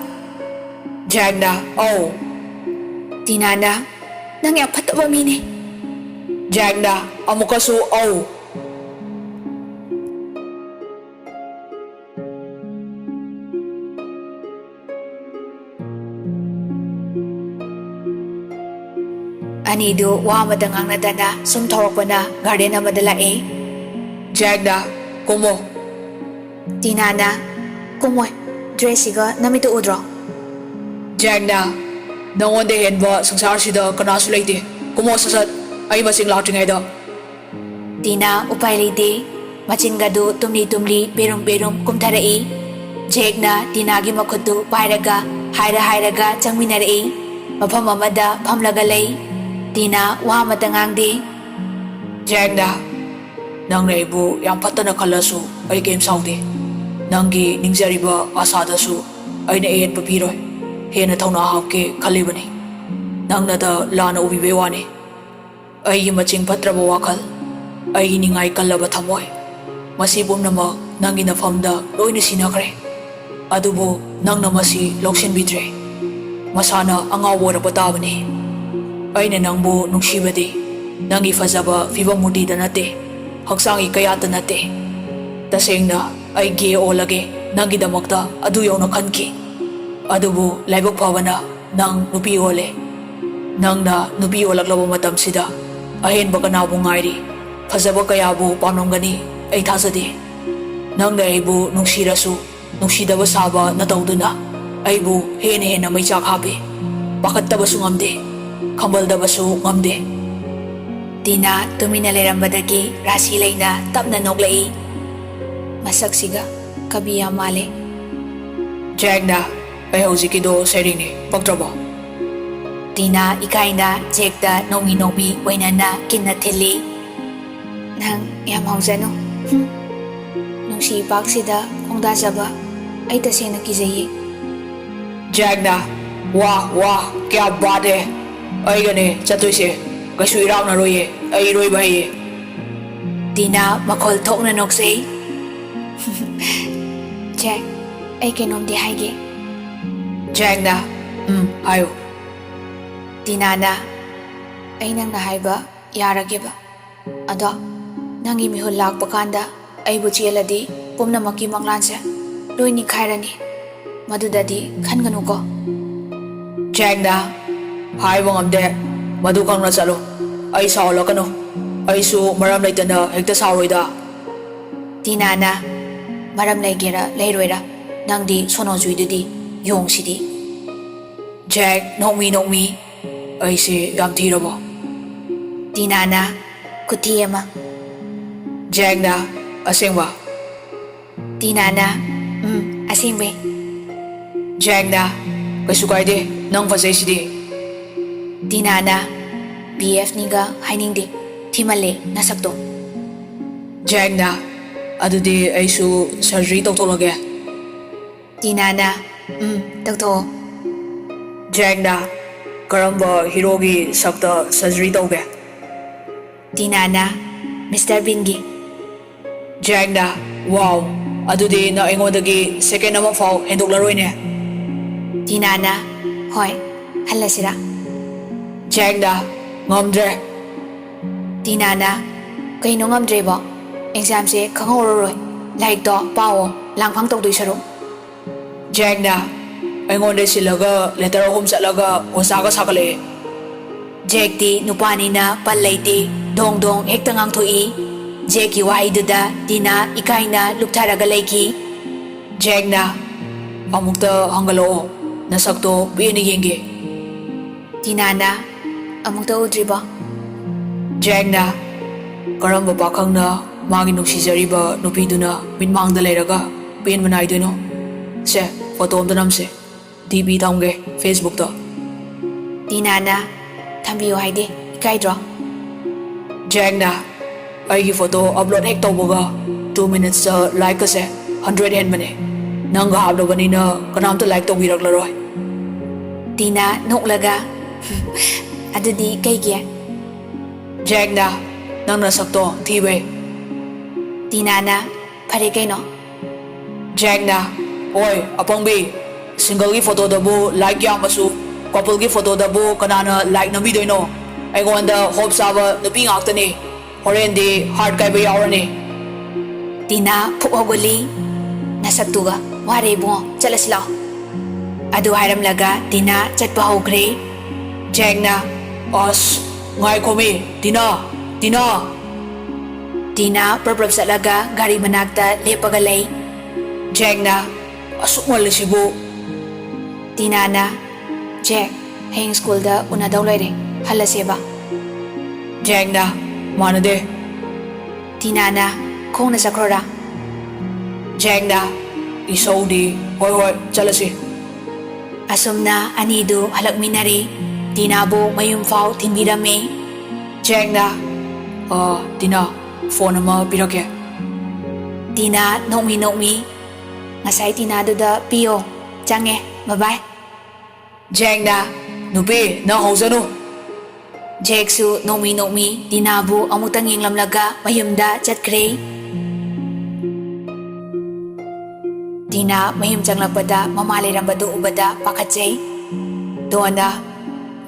ꯖꯦꯛꯅ, "ꯑꯧ꯫" ꯇꯤꯅꯥꯅ, "ꯅꯪ ꯌꯥꯝ ꯐꯠꯇꯕ ꯃꯤꯅꯦ꯫" ꯖꯦꯛꯅ ꯑꯃꯨꯛꯀꯁꯨ, "ꯑꯧ꯫" ꯑꯅꯤꯗꯨ ꯋꯥ ꯑꯃꯇ ꯉꯥꯡꯅꯗꯅ ꯁꯨꯝ ꯊꯧꯔꯛꯄꯅ ꯒꯥꯔꯗꯦꯟ ꯑꯃꯗ ꯂꯥꯛꯑꯦ꯫ ꯖꯦꯛꯅ, "ꯀꯨꯝꯃꯣ꯫" ꯇꯤꯅꯥꯅ, "ꯀꯨꯝꯃꯣꯏ, ꯗ꯭ꯔꯦꯁꯁꯤꯒ ꯅꯃꯤꯠꯇꯨ ꯎꯗ꯭ꯔꯣ?" ꯖꯦꯛꯅ, "ꯅꯉꯣꯟꯗ ꯍꯦꯟꯕ ꯁꯪꯁꯥꯔꯁꯤꯗ ꯀꯅꯥꯁꯨ ꯂꯩꯇꯦ꯫ ꯀꯨꯝꯃꯣ ꯁꯠ ꯁꯠ, ꯑꯩ ꯃꯁꯤꯡ ꯂꯥꯛꯇ꯭ꯔꯤꯉꯩꯗ꯫" ꯇꯤꯅꯥ ꯎꯄꯥꯏ ꯂꯩꯇꯦ꯫ ꯃꯆꯤꯟꯒꯗꯨ ꯇꯨꯝꯂꯤ ꯇꯨꯝꯂꯤ, ꯄꯦꯔꯨꯝ ꯄꯦꯔꯨꯝ ꯀꯨꯝꯊꯔꯛꯏ꯫ ꯖꯦꯛꯅ ꯇꯤꯅꯥꯒꯤ ꯃꯈꯨꯠꯇꯨ ꯄꯥꯏꯔꯒ ꯍꯥꯏꯔ ꯍꯥꯏꯔꯒ ꯆꯪꯃꯤꯟꯅꯔꯛꯏ꯫ ꯃꯐꯝ ꯑꯃꯗ ꯐꯝꯂꯒ ꯂꯩ꯫ ꯇꯤꯅꯥ ꯋꯥ ꯑꯃꯇ ꯉꯥꯡꯗꯦ꯫ ꯖꯦꯛꯅ, "ꯅꯪꯅ ꯑꯩꯕꯨ ꯌꯥꯝ ꯐꯠꯇꯅ ꯈꯜꯂꯁꯨ ꯑꯩ ꯀꯩꯝ ꯁꯥꯎꯗꯦ꯫ ꯅꯪꯒꯤ ꯅꯤꯡꯖꯔꯤꯕ ꯑꯁꯥꯗꯁꯨ ꯑꯩꯅ ꯑꯍꯦꯟꯕ ꯄꯤꯔꯣꯏ꯫ ꯍꯦꯟꯅ ꯊꯧꯅꯥ ꯍꯥꯞꯀꯦ ꯈꯜꯂꯤꯕꯅꯤ꯫ ꯅꯪꯅꯗ ꯂꯥꯟꯅ ꯎꯕꯤꯕꯩ ꯋꯥꯅꯤ꯫ ꯑꯩꯒꯤ ꯃꯆꯤꯡ ꯐꯠꯇ꯭ꯔꯕ ꯋꯥꯈꯜ, ꯑꯩꯒꯤ ꯅꯤꯡꯉꯥꯏ ꯀꯜꯂꯕ ꯊꯃꯣꯏ, ꯃꯁꯤ ꯄꯨꯝꯅꯃꯛ ꯅꯪꯒꯤ ꯅꯐꯝꯗ ꯂꯣꯏꯅ ꯁꯤꯟꯅꯈ꯭ꯔꯦ꯫ ꯑꯗꯨꯕꯨ ꯅꯪꯅ ꯃꯁꯤ ꯂꯧꯁꯤꯟꯕꯤꯗ꯭ꯔꯦ꯫ ꯃꯁꯥꯅ ꯑꯉꯥꯎꯕ ꯑꯣꯏꯔꯛꯄ ꯇꯥꯕꯅꯤ꯫ ꯑꯩꯅ ꯅꯪꯕꯨ ꯅꯨꯡꯁꯤꯕꯗꯤ ꯅꯪꯒꯤ ꯐꯖꯕ ꯐꯤꯕꯝ ꯃꯨꯔꯇꯤꯗ ꯅꯠꯇꯦ, ꯍꯛꯆꯥꯡꯒꯤ ꯀꯌꯥꯠꯇ ꯅꯠꯇꯦ꯫ ꯇꯁꯦꯡꯅ ꯑꯩ ꯒꯦ ꯑꯣꯜꯂꯒꯦ ꯅꯪꯒꯤꯗꯃꯛꯇ ꯑꯗꯨ ꯌꯧꯅ ꯈꯟꯈꯤ꯫ ꯑꯗꯨꯕꯨ ꯂꯥꯏꯕꯛ ꯐꯕꯅ ꯅꯪ ꯅꯨꯄꯤ ꯑꯣꯜꯂꯦ꯫ ꯅꯪꯅ ꯅꯨꯄꯤ ꯑꯣꯜꯂꯛꯂꯕ ꯃꯇꯝꯁꯤꯗ ꯑꯍꯦꯟꯕ ꯀꯅꯥꯕꯨ ꯉꯥꯏꯔꯤ? ꯐꯖꯕ ꯀꯌꯥꯕꯨ ꯄꯥꯝꯂꯝꯒꯅꯤ ꯑꯩ ꯊꯥꯖꯗꯦ꯫ ꯅꯪꯅ ꯑꯩꯕꯨ ꯅꯨꯡꯁꯤꯔꯁꯨ ꯅꯨꯡꯁꯤꯗꯕ ꯁꯥꯕ ꯅꯇꯧꯗꯨꯅ ꯑꯩꯕꯨ ꯍꯦꯟꯅ ꯍꯦꯟꯅ ꯃꯩꯆꯥꯛ ꯍꯥꯞꯄꯤ꯫ ꯄꯥꯈꯠꯇꯕꯁꯨ ꯉꯝꯗꯦ, ꯈꯝꯕꯜꯗꯕꯁꯨ ꯉꯝꯗꯦ꯫" ꯇꯤꯅꯥ ꯇꯨꯃꯤꯟꯅ ꯂꯩꯔꯝꯕꯗꯒꯤ ꯔꯥꯁꯤ ꯂꯩꯅ ꯇꯞꯅ ꯅꯣꯛꯂꯛꯏ꯫ ꯃꯁꯛꯁꯤꯒ ꯀꯕꯤ ꯌꯥꯝ ꯃꯥꯜꯂꯦ꯫ ꯖꯦꯛꯅ, "ꯑꯩ ꯍꯧꯖꯤꯛꯀꯤꯗꯣ ꯁꯩꯔꯦꯡꯅꯤ, ꯄꯛꯇ꯭ꯔꯕꯣ?" ꯇꯤꯅꯥ ꯏꯀꯥꯏꯅ ꯖꯦꯛꯇ ꯅꯣꯡꯃꯤ ꯅꯣꯡꯃꯤ ꯑꯣꯏꯅꯅ ꯀꯤꯟꯅ ꯊꯤꯜꯂꯤ꯫ "ꯅꯪ ꯌꯥꯝ ꯍꯥꯎꯖꯅꯨ꯫ ꯍꯨꯝ꯫ ꯅꯨꯡꯁꯤ ꯏꯄꯥꯛꯁꯤꯗ ꯈꯣꯡꯗꯥꯖꯕ ꯑꯩ ꯇꯁꯦꯡꯅ ꯀꯤꯖꯩꯌꯦ꯫" ꯖꯦꯛꯅ, "ꯋꯥ, ꯋꯥ, ꯀꯌꯥ ꯕꯥꯠ ꯍꯦ꯫ ꯑꯩꯒꯅꯦ ꯆꯠꯇꯣꯏꯁꯦ꯫ ꯀꯩꯁꯨ ꯏꯔꯥꯛꯅꯔꯣꯏꯌꯦ꯫ ꯑꯩ ꯏꯔꯣꯏꯕ ꯍꯩꯌꯦ꯫" ꯇꯤꯅꯥ ꯃꯈꯣꯜ ꯊꯣꯛꯅ ꯅꯣꯛꯆꯩ꯫ "ꯖꯦꯛ, ꯑꯩ ꯀꯩꯅꯣꯝꯗꯤ ꯍꯥꯏꯒꯦ꯫" ꯖꯦꯛꯅ, "ꯎꯝ, ꯍꯥꯏꯌꯨ꯫" ꯇꯤꯅꯥꯅ, "ꯑꯩ ꯅꯪꯅ ꯍꯥꯏꯕ ꯌꯥꯔꯒꯦꯕ꯫ ꯑꯗꯣ ꯅꯪꯒꯤ ꯃꯤꯍꯨꯜ ꯂꯥꯛꯄ ꯀꯥꯟꯗ ꯑꯩꯕꯨ ꯆꯦꯜꯂꯗꯤ ꯄꯨꯝꯅꯃꯛꯀꯤ ꯃꯪꯂꯥꯟꯁꯦ ꯂꯣꯏ ꯅꯤꯡꯈꯥꯏꯔꯅꯤ꯫ ꯃꯗꯨꯗꯗꯤ ꯈꯟꯒꯅꯨꯀꯣ꯫" ꯖꯦꯛꯅ, "ꯍꯥꯏꯕ ꯉꯝꯗꯦ꯫ ꯃꯗꯨ ꯈꯪꯅ ꯆꯠꯂꯨ꯫ ꯑꯩ ꯁꯥꯎꯍꯜꯂꯛꯀꯅꯨ꯫ ꯑꯩꯁꯨ ꯃꯔꯝ ꯂꯩꯇꯅ ꯍꯦꯛꯇ ꯁꯥꯎꯔꯣꯏꯗ꯫ ꯇꯤꯅꯥꯅ, "ꯃꯔꯝ ꯂꯩꯒꯦꯔꯥ ꯂꯩꯔꯣꯏꯔꯥ, ꯅꯪꯗꯤ ꯁꯣꯅꯣꯖꯨꯏꯗꯨꯗꯤ, ꯌꯣꯡꯁꯤꯗꯤ"꯫ ꯖꯦꯛ, ꯅꯣꯛꯃꯤ ꯅꯣꯛꯃꯤ, "ꯑꯩꯁꯦ ꯌꯥꯝ ꯊꯤꯔꯕꯣ?" ꯇꯤꯅꯥꯅ, "ꯈꯨꯊꯤ ꯑꯃ"꯫ ꯖꯦꯛꯅ, "ꯑꯁꯦꯡꯕ?" ꯇꯤꯅꯥꯅ, "ꯎꯝ, ꯑꯁꯦꯡꯕꯩ"꯫ ꯖꯦꯛꯅ, "ꯀꯩꯁꯨ ꯀꯥꯏꯗꯦ, ꯅꯪ ꯐꯖꯩꯁꯤꯗꯤ"꯫ ꯇꯤꯅꯥꯅ, "ꯕꯤ ꯑꯦꯐ ꯅꯤꯒ ꯍꯥꯏꯅꯤꯡꯗꯦ, ꯊꯤꯃꯜꯂꯦ ꯅꯁꯛꯇꯣ"꯫ ꯖꯦꯛꯅ, "ꯑꯗꯨꯗꯤ ꯑꯩꯁꯨ ꯁꯔꯖꯔꯤ ꯇꯧꯊꯣꯛꯂꯒꯦ"꯫ ꯇꯤꯅꯥꯅ, "ꯎꯝ, ꯇꯧꯊꯣꯛꯑꯣ"꯫ ꯖꯦꯛꯅ, "ꯀꯔꯝꯕ ꯍꯤꯔꯣꯒꯤ ꯁꯛꯇ ꯁꯔꯖꯔꯤ ꯇꯧꯒꯦ?" ꯇꯤꯅꯥꯅ, "ꯃꯤꯁꯇꯔ ꯕꯤꯟꯒꯤ"꯫ ꯖꯦꯛꯅ, "ꯋꯥꯎ, ꯑꯗꯨꯗꯤ ꯅꯪ ꯑꯩꯉꯣꯟꯗꯒꯤ ꯁꯦꯀꯦꯟ ꯑꯃꯐꯥꯎ ꯍꯦꯟꯗꯣꯛꯂꯔꯣꯏꯅꯦ"꯫ ꯇꯤꯅꯥꯅ, "ꯍꯣꯏ, ꯍꯜꯂꯁꯤꯔꯥ?" ꯖꯦꯛꯅ, "ꯉꯝꯗ꯭ꯔꯦ"꯫ ꯇꯤꯅꯥꯅ, "ꯀꯩꯅꯣ ꯉꯝꯗ꯭ꯔꯦꯕꯣ? ꯑꯦꯛꯖꯥꯝꯁꯦ ꯈꯪꯍꯧꯔꯔꯣꯏ꯫ ꯂꯥꯏꯔꯤꯛꯇꯣ ꯄꯥꯎꯑꯣ, ꯂꯥꯡꯐꯥꯡ ꯇꯧꯗꯣꯏ ꯁꯔꯨꯛ"꯫ ꯖꯦꯛꯅ, "ꯑꯩꯉꯣꯟꯗ ꯁꯤꯜꯂꯒ ꯂꯦꯇꯔ ꯑꯍꯨꯝ ꯆꯠꯂꯒ ꯑꯣꯖꯥꯒ ꯁꯥꯒꯠꯂꯛꯑꯦ"꯫ ꯖꯦꯛꯇꯤ ꯅꯨꯄꯥꯅꯤꯅ ꯄꯜ ꯂꯩꯇꯦ, ꯗꯣꯡ ꯗꯣꯡ ꯍꯦꯛꯇ ꯉꯥꯡꯊꯣꯛꯏ꯫ ꯖꯦꯛꯀꯤ ꯋꯥꯍꯩꯗꯨꯗ ꯇꯤꯅꯥ ꯏꯀꯥꯏꯅ ꯂꯨꯞꯊꯔꯒ ꯂꯩꯈꯤ꯫ ꯖꯦꯛꯅ, "ꯑꯃꯨꯛꯇ ꯍꯪꯒꯠꯂꯛꯑꯣ, ꯅꯁꯛꯇꯣ ꯄꯦꯟꯅ ꯌꯦꯡꯒꯦ"꯫ ꯇꯤꯅꯥꯅ, "ꯑꯃꯨꯛꯇ ꯎꯗ꯭ꯔꯤꯕꯣ?" ꯖꯦꯛꯅ, "ꯀꯔꯝꯕ ꯄꯥꯈꯪꯅ ꯃꯥꯒꯤ ꯅꯨꯡꯁꯤꯖꯔꯤꯕ ꯅꯨꯄꯤꯗꯨꯅ ꯃꯤꯠꯃꯥꯡꯗ ꯂꯩꯔꯒ ꯄꯦꯟꯕ ꯅꯥꯏꯗꯣꯏꯅꯣ? ꯁꯦ, ꯐꯣꯇꯣ ꯑꯝꯇ ꯅꯝꯁꯦ꯫ ꯗꯤ ꯄꯤ ꯊꯝꯒꯦ ꯐꯦꯁꯕꯨꯛꯇ"꯫ ꯇꯤꯅꯥꯅ, "ꯊꯝꯕꯤꯌꯨ ꯍꯥꯏꯗꯦ, ꯏꯀꯥꯏꯗ꯭ꯔꯣ?" ꯖꯦꯛꯅ, "ꯑꯩꯒꯤ ꯐꯣꯇꯣ ꯑꯞꯂꯣꯗ ꯍꯦꯛ ꯇꯧꯕꯒ ꯇꯨ ꯃꯤꯅꯤꯠꯁꯇ ꯂꯥꯏꯛꯀꯁꯦ ꯍꯟꯗ꯭ꯔꯦꯗ ꯍꯦꯟꯕꯅꯦ꯫ ꯅꯪꯒ ꯍꯥꯞꯂꯕꯅꯤꯅ ꯀꯅꯥꯝꯇ ꯂꯥꯏꯛ ꯇꯧꯕꯤꯔꯛꯂꯔꯣꯏ"꯫ ꯇꯤꯅꯥ ꯅꯣꯛꯂꯒ, "ꯑꯗꯨꯗꯤ ꯀꯩꯒꯤ?" ꯖꯦꯛꯅ, "ꯅꯪ ꯅꯁꯛꯇꯣ ꯊꯤꯕꯩ"꯫ ꯇꯤꯅꯥꯅ, "ꯐꯔꯦ ꯀꯩꯅꯣ"꯫ ꯖꯦꯛꯅ, "ꯑꯣꯏ, ꯑꯄꯪꯕꯤ, ꯁꯤꯡꯒꯜꯒꯤ ꯐꯣꯇꯣꯗꯕꯨ ꯂꯥꯏꯛ ꯌꯥꯝꯃꯁꯨ, ꯀꯣꯄꯜꯒꯤ ꯐꯣꯇꯣꯗꯕꯨ ꯀꯅꯥꯅ ꯂꯥꯏꯛ ꯅꯝꯕꯤꯗꯣꯏꯅꯣ? ꯑꯩꯉꯣꯟꯗ ꯍꯣꯞ ꯆꯥꯕ ꯅꯨꯄꯤ ꯉꯥꯛꯇꯅꯤ꯫ ꯍꯣꯔꯦꯟꯗꯤ ꯍꯥꯔꯠ ꯀꯥꯏꯕ ꯌꯥꯎꯔꯅꯤ"꯫ ꯇꯤꯅꯥ ꯐꯨꯛ ꯍꯧꯒꯠꯂꯤ꯫ "ꯅꯁꯛꯇꯨꯒ ꯋꯥꯔꯦ ꯏꯕꯨꯡꯉꯣ, ꯆꯠꯂꯁꯤ ꯂꯥꯛꯑꯣ"꯫ ꯑꯗꯨ ꯍꯥꯏꯔꯝꯂꯒ ꯇꯤꯅꯥ ꯆꯠꯄ ꯍꯧꯈ꯭ꯔꯦ꯫ ꯖꯦꯛꯅ, ꯑꯁ, ꯉꯥꯏꯈꯣꯃꯤ, ꯇꯤꯅꯥ, ꯇꯤꯅꯥ꯫ ꯇꯤꯅꯥ ꯄ꯭ꯔꯞ ꯄ꯭ꯔꯞ ꯆꯠꯂꯒ ꯒꯥꯔꯤ ꯃꯅꯥꯛꯇ ꯂꯦꯞꯄꯒ ꯂꯩ꯫ ꯖꯦꯛꯅ, "ꯑꯁꯨꯛ ꯉꯜꯂꯤꯁꯤꯕꯨ?" ꯇꯤꯅꯥꯅ, "ꯖꯦꯛ, ꯍꯌꯦꯡ ꯁ꯭ꯀꯨꯜꯗ ꯎꯅꯗꯧ ꯂꯩꯔꯦ, ꯍꯜꯂꯁꯦꯕ?" ꯖꯦꯛꯅ, "ꯃꯥꯟꯅꯗꯦ꯫" ꯇꯤꯅꯥꯅ, "ꯈꯣꯡꯅ ꯆꯠꯈ꯭ꯔꯣꯔꯥ?" ꯖꯦꯛꯅ, "ꯏꯁꯧꯗꯤ, ꯍꯣꯏ ꯍꯣꯏ, ꯆꯠꯂꯁꯤ꯫" ꯑꯁꯨꯝꯅ ꯑꯅꯤꯗꯨ ꯍꯜꯂꯛꯃꯤꯟꯅꯔꯦ꯫ ꯇꯤꯅꯥꯕꯨ ꯃꯌꯨꯝ ꯐꯥꯎ ꯊꯤꯟꯕꯤꯔꯝꯃꯦ꯫ ꯖꯦꯛꯅ, "ꯑ, ꯇꯤꯅꯥ, ꯐꯣꯟ ꯑꯃ ꯄꯤꯔꯛꯀꯦ꯫" ꯇꯤꯅꯥ ꯅꯣꯛꯃꯤ ꯅꯣꯛꯃꯤ, "ꯉꯁꯥꯏ ꯇꯤꯅꯥꯗꯨꯗ ꯄꯤꯌꯣ꯫ ꯆꯪꯉꯦ, ꯕꯕꯥꯏ꯫" ꯖꯦꯛꯅ, "ꯅꯨꯄꯤ, ꯅꯪ ꯍꯧꯖꯅꯨ꯫" ꯖꯦꯛꯁꯨ ꯅꯣꯛꯃꯤ ꯅꯣꯛꯃꯤ ꯇꯤꯅꯥꯕꯨ ꯑꯃꯨꯛꯇꯪ ꯌꯦꯡꯂꯝꯂꯒ ꯃꯌꯨꯝꯗ ꯆꯠꯈ꯭ꯔꯦ꯫ ꯇꯤꯅꯥ ꯃꯌꯨꯝ ꯆꯪꯂꯛꯄꯗ ꯃꯃꯥ ꯂꯩꯔꯝꯕꯗꯨ ꯎꯕꯗ ꯄꯥꯈꯠꯆꯩ꯫ ꯗꯣꯟꯅ,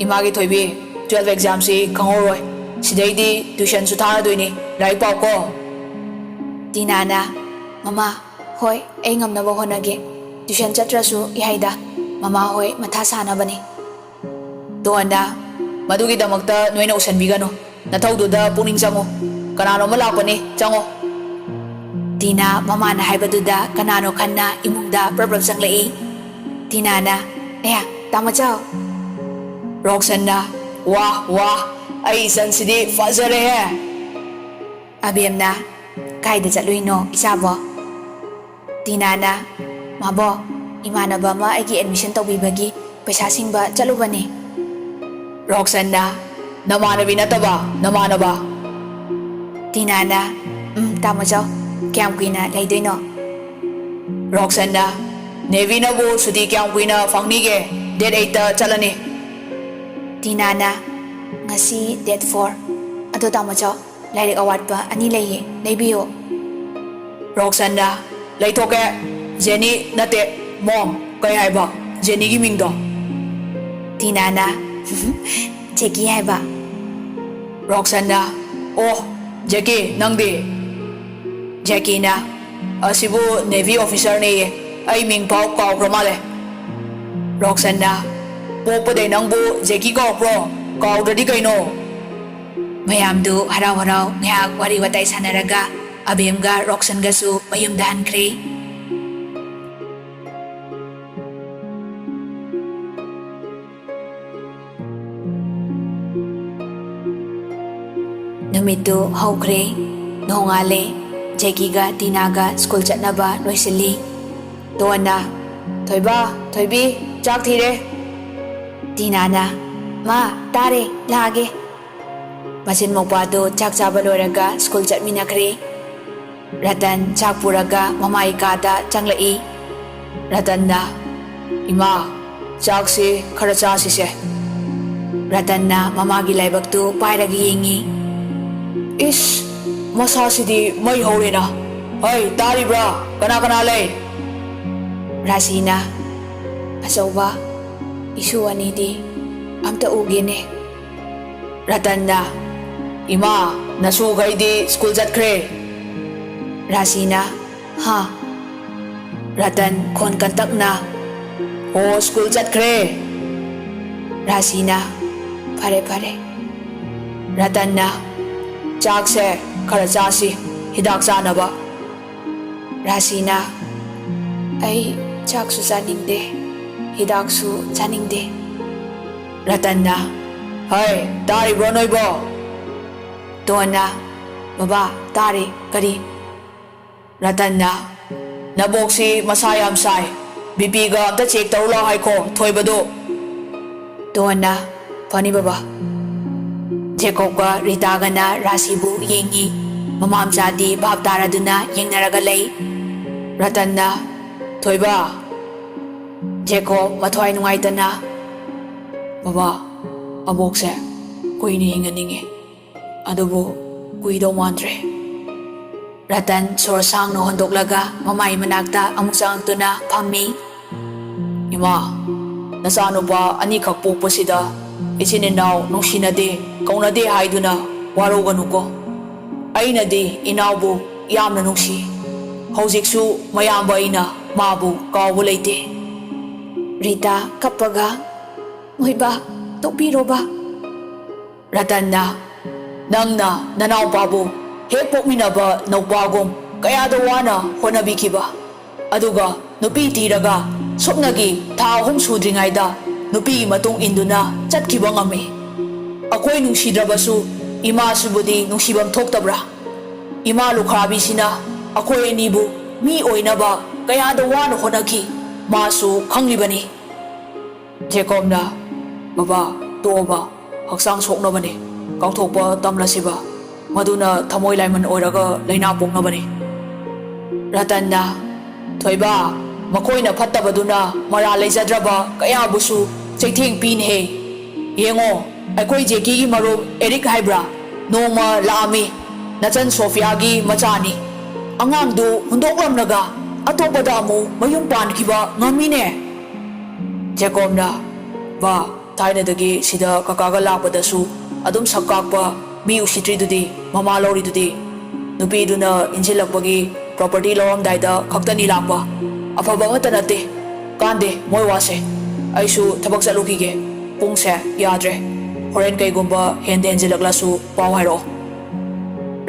"ꯏꯃꯥꯒꯤ ꯊꯣꯏꯕꯤ, twelve examꯁꯤ ꯈꯪꯍꯧꯔꯣꯏ꯫ ꯁꯤꯗꯩꯗꯤ tuitionꯁꯨ ꯊꯥꯔꯗꯣꯏꯅꯤ꯫ ꯂꯥꯏꯔꯤꯛ ꯄꯥꯎꯀꯣ꯫" ꯇꯤꯅꯥꯅ, "ꯃꯃꯥ, ꯍꯣꯏ, ꯑꯩ ꯉꯝꯅꯕ ꯍꯣꯠꯅꯒꯦ꯫ Tuition ꯆꯠꯇ꯭ꯔꯁꯨ ꯌꯥꯏꯗ꯫ ꯃꯃꯥ ꯍꯣꯏ ꯃꯊꯥ ꯁꯥꯅꯕꯅꯤ꯫" ꯗꯣꯟꯅ, "ꯃꯗꯨꯒꯤꯗꯃꯛꯇ ꯅꯣꯏꯅ ꯎꯁꯟꯕꯤꯒꯅꯨ꯫ ꯅꯊꯧꯗꯨꯗ ꯄꯨꯛꯅꯤꯡ ꯆꯪꯉꯨ꯫ ꯀꯅꯥꯅꯣꯝꯃ ꯂꯥꯛꯄꯅꯤ, ꯆꯪꯉꯣ꯫" ꯇꯤꯅꯥ ꯃꯃꯥꯅ ꯍꯥꯏꯕꯗꯨꯗ ꯀꯅꯥꯅꯣ ꯈꯟꯅ ꯏꯃꯨꯡꯗ ꯄ꯭ꯔꯞ ꯄ꯭ꯔꯞ ꯆꯪꯂꯛꯏ꯫ ꯇꯤꯅꯥꯅ, "ꯑꯌꯥ, ꯇꯥꯃꯣꯆꯧ꯫" ꯔꯣꯛꯁꯟꯅ, "ꯋꯥ, ꯋꯥ, ꯑꯩ ꯏꯆꯟꯁꯤꯗꯤ ꯐꯖꯔꯦꯍꯦ!" ꯑꯕꯦꯝꯅ, "ꯀꯥꯏꯗ ꯆꯠꯂꯨꯏꯅꯣ ꯏꯆꯥꯕꯣ?" ꯇꯤꯅꯥꯅ, "ꯃꯥꯕꯣ, ꯏꯃꯥꯟꯅꯕ ꯑꯃ ꯑꯩꯒꯤ admission ꯇꯧꯕꯤꯕꯒꯤ ꯄꯩꯁꯥ ꯁꯤꯡꯕ ꯆꯠꯂꯨꯕꯅꯦ꯫" ꯔꯣꯛꯁꯟꯅ, "ꯅꯃꯥꯟꯅꯕꯤ ꯅꯠꯇꯕ, ꯅꯃꯥꯟꯅꯕ꯫" ꯇꯤꯅꯥꯅ, "ꯎꯝ, ꯇꯥꯃꯣꯆꯧ, ꯀꯌꯥꯝ ꯀꯨꯏꯅ ꯂꯩꯗꯣꯏꯅꯣ?" ꯔꯣꯛꯁꯟꯅ, "ꯅꯦꯚꯤꯅꯕꯨ ꯁꯨꯇꯤ ꯀꯌꯥꯝ ꯀꯨꯏꯅ ꯐꯪꯅꯤꯒꯦ? Date eightꯇ ꯆꯠꯂꯅꯤ꯫" ꯇꯤꯅꯥꯅ, "ꯉꯁꯤ date four꯫ ꯑꯗꯣ ꯇꯥꯃꯣꯆꯧ, ꯂꯥꯏꯔꯤꯛ ꯑꯋꯥꯠꯄ ꯑꯅꯤ ꯂꯩꯌꯦ, ꯂꯩꯕꯤꯌꯣ꯫" ꯔꯣꯛꯁꯟꯅ, "ꯂꯩꯊꯣꯛꯀꯦ꯫ ꯖꯦꯅꯤ ꯅꯠꯇꯦ, ꯃꯣꯝ, ꯀꯩ ꯍꯥꯏꯕ ꯖꯦꯅꯤꯒꯤ ꯃꯤꯡꯗꯣ?" ꯇꯤꯅꯥꯅ, "ꯖꯦꯀꯤ ꯍꯥꯏꯕ꯫" ꯔꯣꯛꯁꯟꯅ, "ꯑꯣ, ꯖꯦꯀꯤ, ꯅꯪꯗꯤ?" ꯖꯦꯀꯤꯅ, "ꯑꯁꯤꯕꯨ ꯅꯦꯚꯤ ꯑꯣꯐꯤꯁꯔꯅꯦꯌꯦ, ꯑꯩ ꯃꯤꯡ ꯐꯥꯎ ꯀꯥꯎꯈ꯭ꯔ ꯃꯥꯜꯂꯦ꯫" ꯔꯣꯛꯁꯟꯅ, "ꯄꯣꯛꯄꯗꯩ ꯅꯪꯕꯨ ꯖꯦꯀꯤ ꯀꯧꯔꯛꯄ꯭ꯔꯣ?" ꯀꯥꯎꯗ꯭ꯔꯗꯤ ꯀꯩꯅꯣ? ꯃꯌꯥꯝꯗꯨ ꯍꯔꯥꯎ ꯍꯔꯥꯎ ꯉꯥꯏꯍꯥꯛ ꯋꯥꯔꯤ ꯋꯥꯇꯥꯏ ꯁꯥꯟꯅꯔꯒ ꯑꯕꯦꯝꯒ ꯔꯣꯛꯁꯟꯒꯁꯨ ꯃꯌꯨꯝꯗ ꯍꯟꯈ꯭ꯔꯦ꯫ ꯅꯨꯃꯤꯠꯇꯨ ꯍꯧꯈ꯭ꯔꯦ꯫ ꯅꯣꯡꯉꯥꯜꯂꯦ꯫ ꯖꯦꯀꯤꯒ ꯇꯤꯅꯥꯒ ꯁ꯭ꯀꯨꯜ ꯆꯠꯅꯕ ꯂꯣꯏꯁꯤꯜꯂꯤ꯫ ꯇꯣꯟꯅ, "ꯊꯣꯏꯕ, ꯊꯣꯏꯕꯤ, ꯆꯥꯛ ꯊꯤꯔꯦ꯫" ꯇꯤꯅꯥꯅ, "ꯃꯥ, ꯇꯥꯔꯦ, ꯂꯥꯛꯑꯒꯦ꯫" ꯃꯆꯤꯟ ꯃꯧꯄꯥꯗꯨ ꯆꯥꯛ ꯆꯥꯕ ꯂꯣꯏꯔꯒ ꯁ꯭ꯀꯨꯜ ꯆꯠꯃꯤꯟꯅꯈ꯭ꯔꯦ꯫ ꯔꯇꯟ ꯆꯥꯛ ꯄꯨꯔꯒ ꯃꯃꯥꯏ ꯀꯥꯗ ꯆꯪꯂꯛꯏ꯫ ꯔꯇꯟꯅ, "ꯏꯃꯥ, ꯆꯥꯛꯁꯤ ꯈꯔ ꯆꯥꯁꯤꯁꯦ꯫" ꯔꯇꯟꯅ ꯃꯃꯥꯒꯤ ꯂꯥꯏꯕꯛꯇꯨ ꯄꯥꯏꯔꯒ ꯌꯦꯡꯉꯤ꯫ "ꯏꯁ, ꯃꯁꯥꯁꯤꯗꯤ ꯃꯩ ꯍꯧꯔꯦꯅ꯫ ꯍꯩ, ꯇꯥꯔꯤꯕ꯭ꯔꯥ? ꯀꯅꯥ ꯀꯅꯥ ꯂꯩ?" ꯔꯥꯁꯤꯅ, "ꯑꯆꯧꯕ, ꯏꯁꯨ ꯑꯅꯤꯗꯤ ꯑꯝꯇ ꯎꯒꯦꯅꯦ꯫" ꯔꯇꯟꯅ, "ꯏꯃꯥ, ꯅꯁꯨꯈꯩꯗꯤ ꯁ꯭ꯀꯨꯜ ꯆꯠꯈ꯭ꯔꯦ꯫" ꯔꯥꯁꯤꯅ, "ꯍꯥ?" ꯔꯇꯟ ꯈꯣꯟ ꯀꯟꯇꯛꯅ, "ꯑꯣ, ꯁ꯭ꯀꯨꯜ ꯆꯠꯈ꯭ꯔꯦ꯫" ꯔꯥꯁꯤꯅ, "ꯐꯔꯦ, ꯐꯔꯦ꯫" ꯔꯇꯟꯅ, "ꯆꯥꯛꯁꯦ ꯈꯔ ꯆꯥꯁꯤ, ꯍꯤꯗꯥꯛ ꯆꯥꯅꯕ꯫" ꯔꯥꯁꯤꯅ, "ꯑꯩ ꯆꯥꯛꯁꯨ ꯆꯥꯅꯤꯡꯗꯦ, ꯍꯤꯗꯥꯛꯁꯨ ꯆꯥꯅꯤꯡꯗꯦ꯫" ꯔꯇꯟꯅ, "ꯍꯩ, ꯇꯥꯔꯤꯕ꯭ꯔꯣ ꯅꯣꯏꯕꯣ?" ꯇꯣꯟꯅ, "ꯕꯕꯥ, ꯇꯥꯔꯦ, ꯀꯔꯤ?" ꯔꯇꯟꯅ, "ꯅꯕꯣꯛꯁꯤ ꯃꯁꯥ ꯌꯥꯝ ꯁꯥꯏ, ꯕꯤ ꯄꯤꯒ ꯑꯝꯇ ꯆꯦꯛ ꯇꯧꯔꯨ ꯂꯥꯎ ꯍꯥꯏꯈꯣ, ꯊꯣꯏꯕꯗꯣ꯫" ꯇꯣꯟꯅ, "ꯐꯅꯤ ꯕꯕꯥ꯫" ꯖꯦꯀꯣꯕꯀ ꯔꯤꯇꯥꯒꯅ ꯔꯥꯁꯤꯕꯨ ꯌꯦꯡꯉꯤ꯫ ꯃꯃꯥ ꯃꯆꯥꯗꯤ ꯚꯥꯞ ꯇꯥꯔꯗꯨꯅ ꯌꯦꯡꯅꯔꯒ ꯂꯩ꯫ ꯔꯇꯟꯅ, "ꯊꯣꯏꯕ꯫" ꯖꯦꯀꯣꯕ ꯃꯊ꯭ꯋꯥꯏ ꯅꯨꯡꯉꯥꯏꯇꯅ, "ꯕꯕꯥ, ꯑꯕꯣꯛꯁꯦ ꯀꯨꯏꯅ ꯍꯤꯡꯍꯟꯅꯤꯡꯉꯤ, ꯑꯗꯨꯕꯨ ꯀꯨꯏꯗꯧ ꯃꯥꯟꯗ꯭ꯔꯦ꯫" ꯔꯇꯟ ꯁꯣꯔ ꯁꯥꯡꯅ ꯍꯣꯟꯗꯣꯛꯂꯒ ꯃꯃꯥꯏ ꯃꯅꯥꯛꯇ ꯑꯃꯨꯛ ꯆꯪꯉꯛꯇꯨꯅ ꯐꯝꯃꯤ꯫ "ꯏꯃꯥ, ꯅꯆꯥꯅꯨꯄꯥ ꯑꯅꯤꯈꯛ ꯄꯣꯛꯄꯁꯤꯗ ꯏꯆꯤꯟ ꯏꯅꯥꯎ ꯅꯨꯡꯁꯤꯅꯗꯦ, ꯀꯧꯅꯗꯦ ꯍꯥꯏꯗꯨꯅ ꯋꯥꯔꯧꯒꯅꯨꯀꯣ꯫ ꯑꯩꯅꯗꯤ ꯏꯅꯥꯎꯕꯨ ꯌꯥꯝꯅ ꯅꯨꯡꯁꯤ꯫ ꯍꯧꯖꯤꯛꯁꯨ ꯃꯌꯥꯝꯕ ꯑꯩꯅ ꯃꯥꯕꯨ ꯀꯥꯎꯕ ꯂꯩꯇꯦ꯫" ꯔꯤꯇꯥ ꯀꯞꯄꯒ, "ꯃꯣꯏꯕꯥ, ꯇꯣꯛꯄꯤꯔꯣꯕ, ꯔꯇꯟꯅ, "ꯅꯪꯅ ꯅꯅꯥꯎꯄꯥꯕꯨ ꯍꯦꯛ ꯄꯣꯛꯃꯤꯟꯅꯕ ꯅꯧꯄꯥꯒꯨꯝ ꯀꯌꯥꯗ ꯋꯥꯅ ꯍꯣꯠꯅꯕꯤꯈꯤꯕ, ꯑꯗꯨꯒ ꯅꯨꯄꯤ ꯊꯤꯔꯒ ꯁꯨꯞꯅꯒꯤ ꯊꯥ ꯑꯍꯨꯝ ꯁꯨꯗ꯭ꯔꯤꯉꯩꯗ ꯅꯨꯄꯤꯒꯤ ꯃꯇꯨꯡ ꯏꯟꯗꯨꯅ ꯆꯠꯈꯤꯕ ꯉꯝꯃꯤ꯫ ꯑꯩꯈꯣꯏ ꯅꯨꯡꯁꯤꯗ꯭ꯔꯕꯁꯨ ꯏꯃꯥꯁꯤꯕꯨꯗꯤ ꯅꯨꯡꯁꯤꯐꯝ ꯊꯣꯛꯇꯕ꯭ꯔꯥ? ꯏꯃꯥ ꯂꯨꯈ꯭ꯔꯥꯕꯤꯁꯤꯅ ꯑꯩꯈꯣꯏ ꯑꯅꯤꯕꯨ ꯃꯤ ꯑꯣꯏꯅꯕ ꯀꯌꯥꯗ ꯋꯥꯅ ꯍꯣꯠꯅꯈꯤ, ꯃꯥꯁꯨ ꯈꯪꯂꯤꯕꯅꯤ꯫" ꯖꯦꯀꯣꯕꯅ, "ꯕꯕꯥ, ꯇꯣꯛꯑꯣꯕ, ꯍꯛꯆꯥꯡ ꯁꯣꯛꯅꯕꯅꯤ, ꯀꯥꯎꯊꯣꯛꯄ ꯇꯝꯂꯁꯤꯕ, ꯃꯗꯨꯅ ꯊꯃꯣꯏ ꯂꯥꯏꯃꯟ ꯑꯣꯏꯔꯒ ꯂꯥꯏꯅꯥ ꯄꯣꯛꯅꯕꯅꯤ꯫" ꯔꯇꯟꯅ, "ꯊꯣꯏꯕ, ꯃꯈꯣꯏꯅ ꯐꯠꯇꯕꯗꯨꯅ ꯃꯔꯥꯜ ꯂꯩꯖꯗ꯭ꯔꯕ ꯀꯌꯥꯕꯨꯁꯨ ꯆꯩꯊꯦꯡ ꯄꯤꯅꯦꯍꯦ꯫ ꯌꯦꯡꯉꯣ, ꯑꯩꯈꯣꯏ ꯖꯦꯀꯤꯒꯤ ꯃꯔꯨꯞ ꯑꯦꯔꯤꯛ ꯍꯥꯏꯕ꯭ꯔꯥ, ꯅꯣꯡꯃ ꯂꯥꯛꯑꯝꯃꯤ, ꯅꯆꯟ ꯁꯣꯐꯤꯌꯥꯒꯤ ꯃꯆꯥꯅꯤ꯫ ꯑꯉꯥꯡꯗꯨ ꯍꯨꯟꯗꯣꯛꯂꯝꯂꯒ ꯑꯇꯣꯞꯄꯗ ꯑꯃꯨꯛ ꯃꯌꯨꯝ ꯄꯥꯟꯈꯤꯕ ꯉꯝꯃꯤꯅꯦ꯫" ꯖꯦꯀꯣꯕꯅ, "ꯕꯥ, ꯊꯥꯏꯅꯗꯒꯤ ꯁꯤꯗ ꯀꯀꯥꯒ ꯂꯥꯛꯄꯗꯁꯨ ꯑꯗꯨꯝ ꯁꯛ ꯀꯥꯛꯄ, ꯃꯤ ꯎꯁꯤꯠꯇ꯭ꯔꯤꯗꯨꯗꯤ, ꯃꯃꯥ ꯂꯧꯔꯤꯗꯨꯗꯤ꯫ ꯅꯨꯄꯤꯗꯨꯅ ꯏꯟꯁꯤꯜꯂꯛꯄꯒꯤ ꯄ꯭ꯔꯣꯄꯔꯇꯤ ꯂꯧꯔꯝꯗꯥꯏꯗ ꯈꯛꯇꯅꯤ ꯂꯥꯛꯄ꯫ ꯑꯐꯕ ꯑꯃꯠꯇ ꯅꯠꯇꯦ꯫ ꯀꯥꯟꯗꯦ ꯃꯣꯏ ꯋꯥꯁꯦ꯫ ꯑꯩꯁꯨ ꯊꯕꯛ ꯆꯠꯂꯨꯈꯤꯒꯦ꯫ ꯄꯨꯡꯁꯦ ꯌꯥꯗ꯭ꯔꯦ꯫ ꯍꯣꯔꯦꯟ ꯀꯩꯒꯨꯝꯕ ꯍꯦꯟꯗ ꯍꯦꯟꯖꯤꯜꯂꯛꯂꯁꯨ ꯄꯥꯎ ꯍꯥꯏꯔꯛꯑꯣ꯫"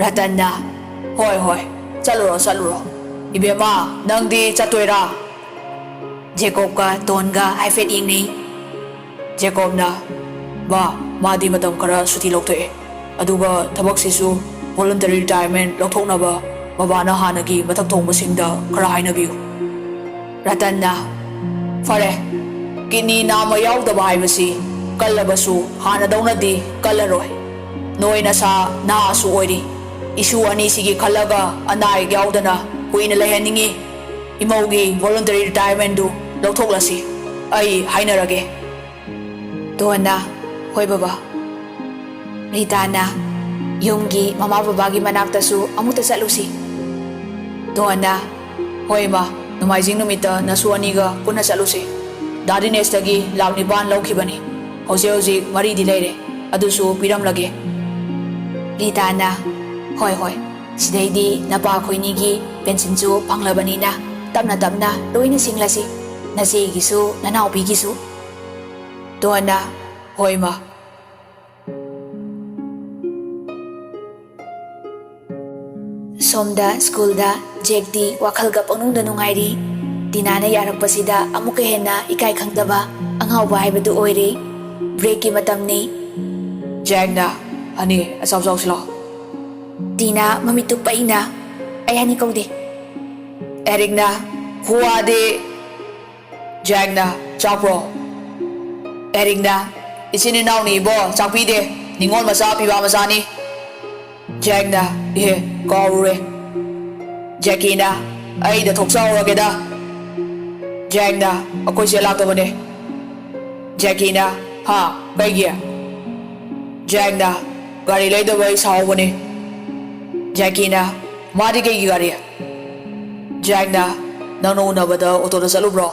ꯔꯇꯟꯅ, "ꯍꯣꯏ, ꯍꯣꯏ, ꯆꯠꯂꯨꯔꯣ, ꯆꯠꯂꯨꯔꯣ꯫ ꯏꯕꯦꯝꯃ, ꯅꯪꯗꯤ ꯆꯠꯇꯣꯏꯔꯥ?" ꯖꯦꯀꯣꯕꯀ ꯇꯣꯟꯒ ꯍꯥꯏꯐꯦꯠ ꯌꯦꯡꯅꯩ꯫ ꯖꯦꯀꯣꯕꯅ, "ꯕꯥ, ꯃꯥꯗꯤ ꯃꯇꯝ ꯈꯔ ꯁꯨꯇꯤ ꯂꯧꯊꯣꯛꯑꯦ꯫ ꯑꯗꯨꯒ ꯊꯕꯛꯁꯤꯁꯨ voluntary retirement ꯂꯧꯊꯣꯛꯅꯕ ꯕꯕꯥꯅ ꯍꯥꯟꯅꯒꯤ ꯃꯊꯛ ꯊꯣꯡꯕꯁꯤꯡꯗ ꯈꯔ ꯍꯥꯏꯅꯕꯤꯌꯨ꯫" ꯔꯇꯟꯅ, "ꯐꯔꯦ, ꯀꯤꯗꯅꯤ ꯅꯥꯝꯃ ꯌꯥꯎꯗꯕ ꯍꯥꯏꯕꯁꯤ ꯀꯜꯂꯕꯁꯨ ꯍꯥꯟꯅꯗꯧꯅꯗꯤ ꯀꯜꯂꯔꯣꯏ꯫ ꯅꯣꯏ ꯅꯁꯥ ꯅꯍꯥꯁꯨ ꯑꯣꯏꯔꯤ꯫ ꯏꯁꯨ ꯑꯅꯤꯁꯤꯒꯤ ꯈꯜꯂꯒ ꯑꯅꯥ ꯑꯌꯦꯛ ꯌꯥꯎꯗꯅ ꯀꯨꯏꯅ ꯂꯩꯍꯟꯅꯤꯡꯉꯤ꯫ ꯏꯃꯧꯒꯤ voluntary retirementꯗꯨ ꯂꯧꯊꯣꯛꯂꯁꯤ꯫ ꯑꯩ ꯍꯥꯏꯅꯔꯒꯦ꯫" ꯇꯣꯟꯅ, "ꯍꯣꯏ ꯕꯕꯥ꯫" ꯔꯤꯇꯥꯅ, "ꯌꯨꯝꯒꯤ ꯃꯃꯥ ꯕꯕꯥꯒꯤ ꯃꯅꯥꯛꯇꯁꯨ ꯑꯃꯨꯛꯇ ꯆꯠꯂꯨꯁꯤ꯫" ꯇꯣꯟꯅ, "ꯍꯣꯏ ꯏꯃꯥ, ꯅꯣꯡꯃꯥꯏꯖꯤꯡ ꯅꯨꯃꯤꯠꯇ ꯅꯁꯨ ꯑꯅꯤꯒ ꯄꯨꯟꯅ ꯆꯠꯂꯨꯁꯤ꯫ ꯗꯥ ꯗꯤꯅꯦꯁꯇꯒꯤ ꯂꯥꯛ ꯅꯤꯄꯥꯟ ꯂꯧꯈꯤꯕꯅꯤ꯫ ꯍꯧꯖꯤꯛ ꯍꯧꯖꯤꯛ ꯃꯔꯤꯗꯤ ꯂꯩꯔꯦ, ꯑꯗꯨꯁꯨ ꯄꯤꯔꯝꯂꯒꯦ꯫" ꯔꯤꯇꯥꯅ, "ꯍꯣꯏ, ꯍꯣꯏ, ꯁꯤꯗꯩꯗꯤ ꯅꯄꯥ ꯑꯩꯈꯣꯏꯅꯤꯒꯤ ꯄꯦꯟꯁꯤꯟꯁꯨ ꯐꯪꯂꯕꯅꯤꯅ ꯇꯞꯅ ꯇꯞꯅ ꯂꯣꯏꯅ ꯁꯤꯡꯂꯁꯤ, ꯅꯆꯦꯒꯤꯁꯨ ꯅꯅꯥꯎꯄꯤꯒꯤꯁꯨ꯫" ꯇꯣꯟꯅ, "ꯍꯣꯏ ꯏꯃꯥ꯫" ꯁꯣꯝꯗ ꯁ꯭ꯀꯨꯜꯗ ꯖꯦꯛꯇꯤ ꯋꯥꯈꯜꯒ ꯄꯪꯅꯨꯡꯗ ꯅꯨꯡꯉꯥꯏꯔꯤ꯫ ꯇꯤꯅꯥꯅ ꯌꯥꯔꯛꯄꯁꯤꯗ ꯑꯃꯨꯛꯀ ꯍꯦꯟꯅ ꯏꯀꯥꯏ ꯈꯪꯗꯕ ꯑꯉꯥꯎꯕ ꯍꯥꯏꯕꯗꯨ ꯑꯣꯏꯔꯦ꯫ ꯕ꯭ꯔꯦꯛꯀꯤ ꯃꯇꯝꯅꯤ꯫ ꯖꯦꯛꯅ, "ꯍꯅꯤ, ꯑꯆꯥꯎ ꯆꯥꯎꯁꯤ ꯂꯥꯎ꯫" ꯇꯤꯅꯥ ꯃꯃꯤꯠꯇꯨ ꯄꯩꯅ, "ꯑꯩ ꯍꯅꯤ ꯀꯧꯗꯦ꯫" ꯑꯦꯔꯤꯛꯅ, "ꯍꯨꯋꯥꯗꯤ?" ꯖꯦꯛꯅ, "ꯆꯥꯛꯄ꯭ꯔꯣ?" ꯑꯦꯔꯤꯛꯅ, "ꯏꯆꯤꯟ ꯏꯅꯥꯎꯅꯤ ꯏꯕꯣ, ꯆꯥꯛꯄꯤꯗꯦ꯫ ꯅꯤꯉꯣꯜ ꯃꯆꯥ, ꯄꯤꯕꯥ ꯃꯆꯥꯅꯤ꯫" ꯖꯦꯛꯅ, "ꯏꯍꯦ, ꯀꯥꯎꯔꯨꯔꯦ꯫" ꯖꯦꯀꯤꯅ, "ꯑꯩꯗ ꯊꯣꯛꯆꯍꯧꯔꯒꯦꯗ꯫" ꯖꯦꯛꯅ, "ꯑꯩꯈꯣꯏ ꯆꯦ ꯂꯥꯛꯇꯕꯅꯦ꯫" ꯖꯦꯀꯤꯅ, "ꯍꯥ? ꯀꯩꯒꯤ?" ꯖꯦꯛꯅ, "ꯒꯥꯔꯤ ꯂꯩꯗꯕꯩ ꯁꯥꯎꯍꯧꯕꯅꯦ꯫" ꯖꯦꯀꯤꯅ, "ꯃꯥꯗꯤ ꯀꯩꯒꯤ ꯒꯥꯔꯤ?" ꯖꯦꯛꯅ, "ꯅꯪꯅ ꯎꯅꯕꯗ ꯑꯣꯇꯣꯗ ꯆꯠꯂꯨꯕ꯭ꯔꯣ?"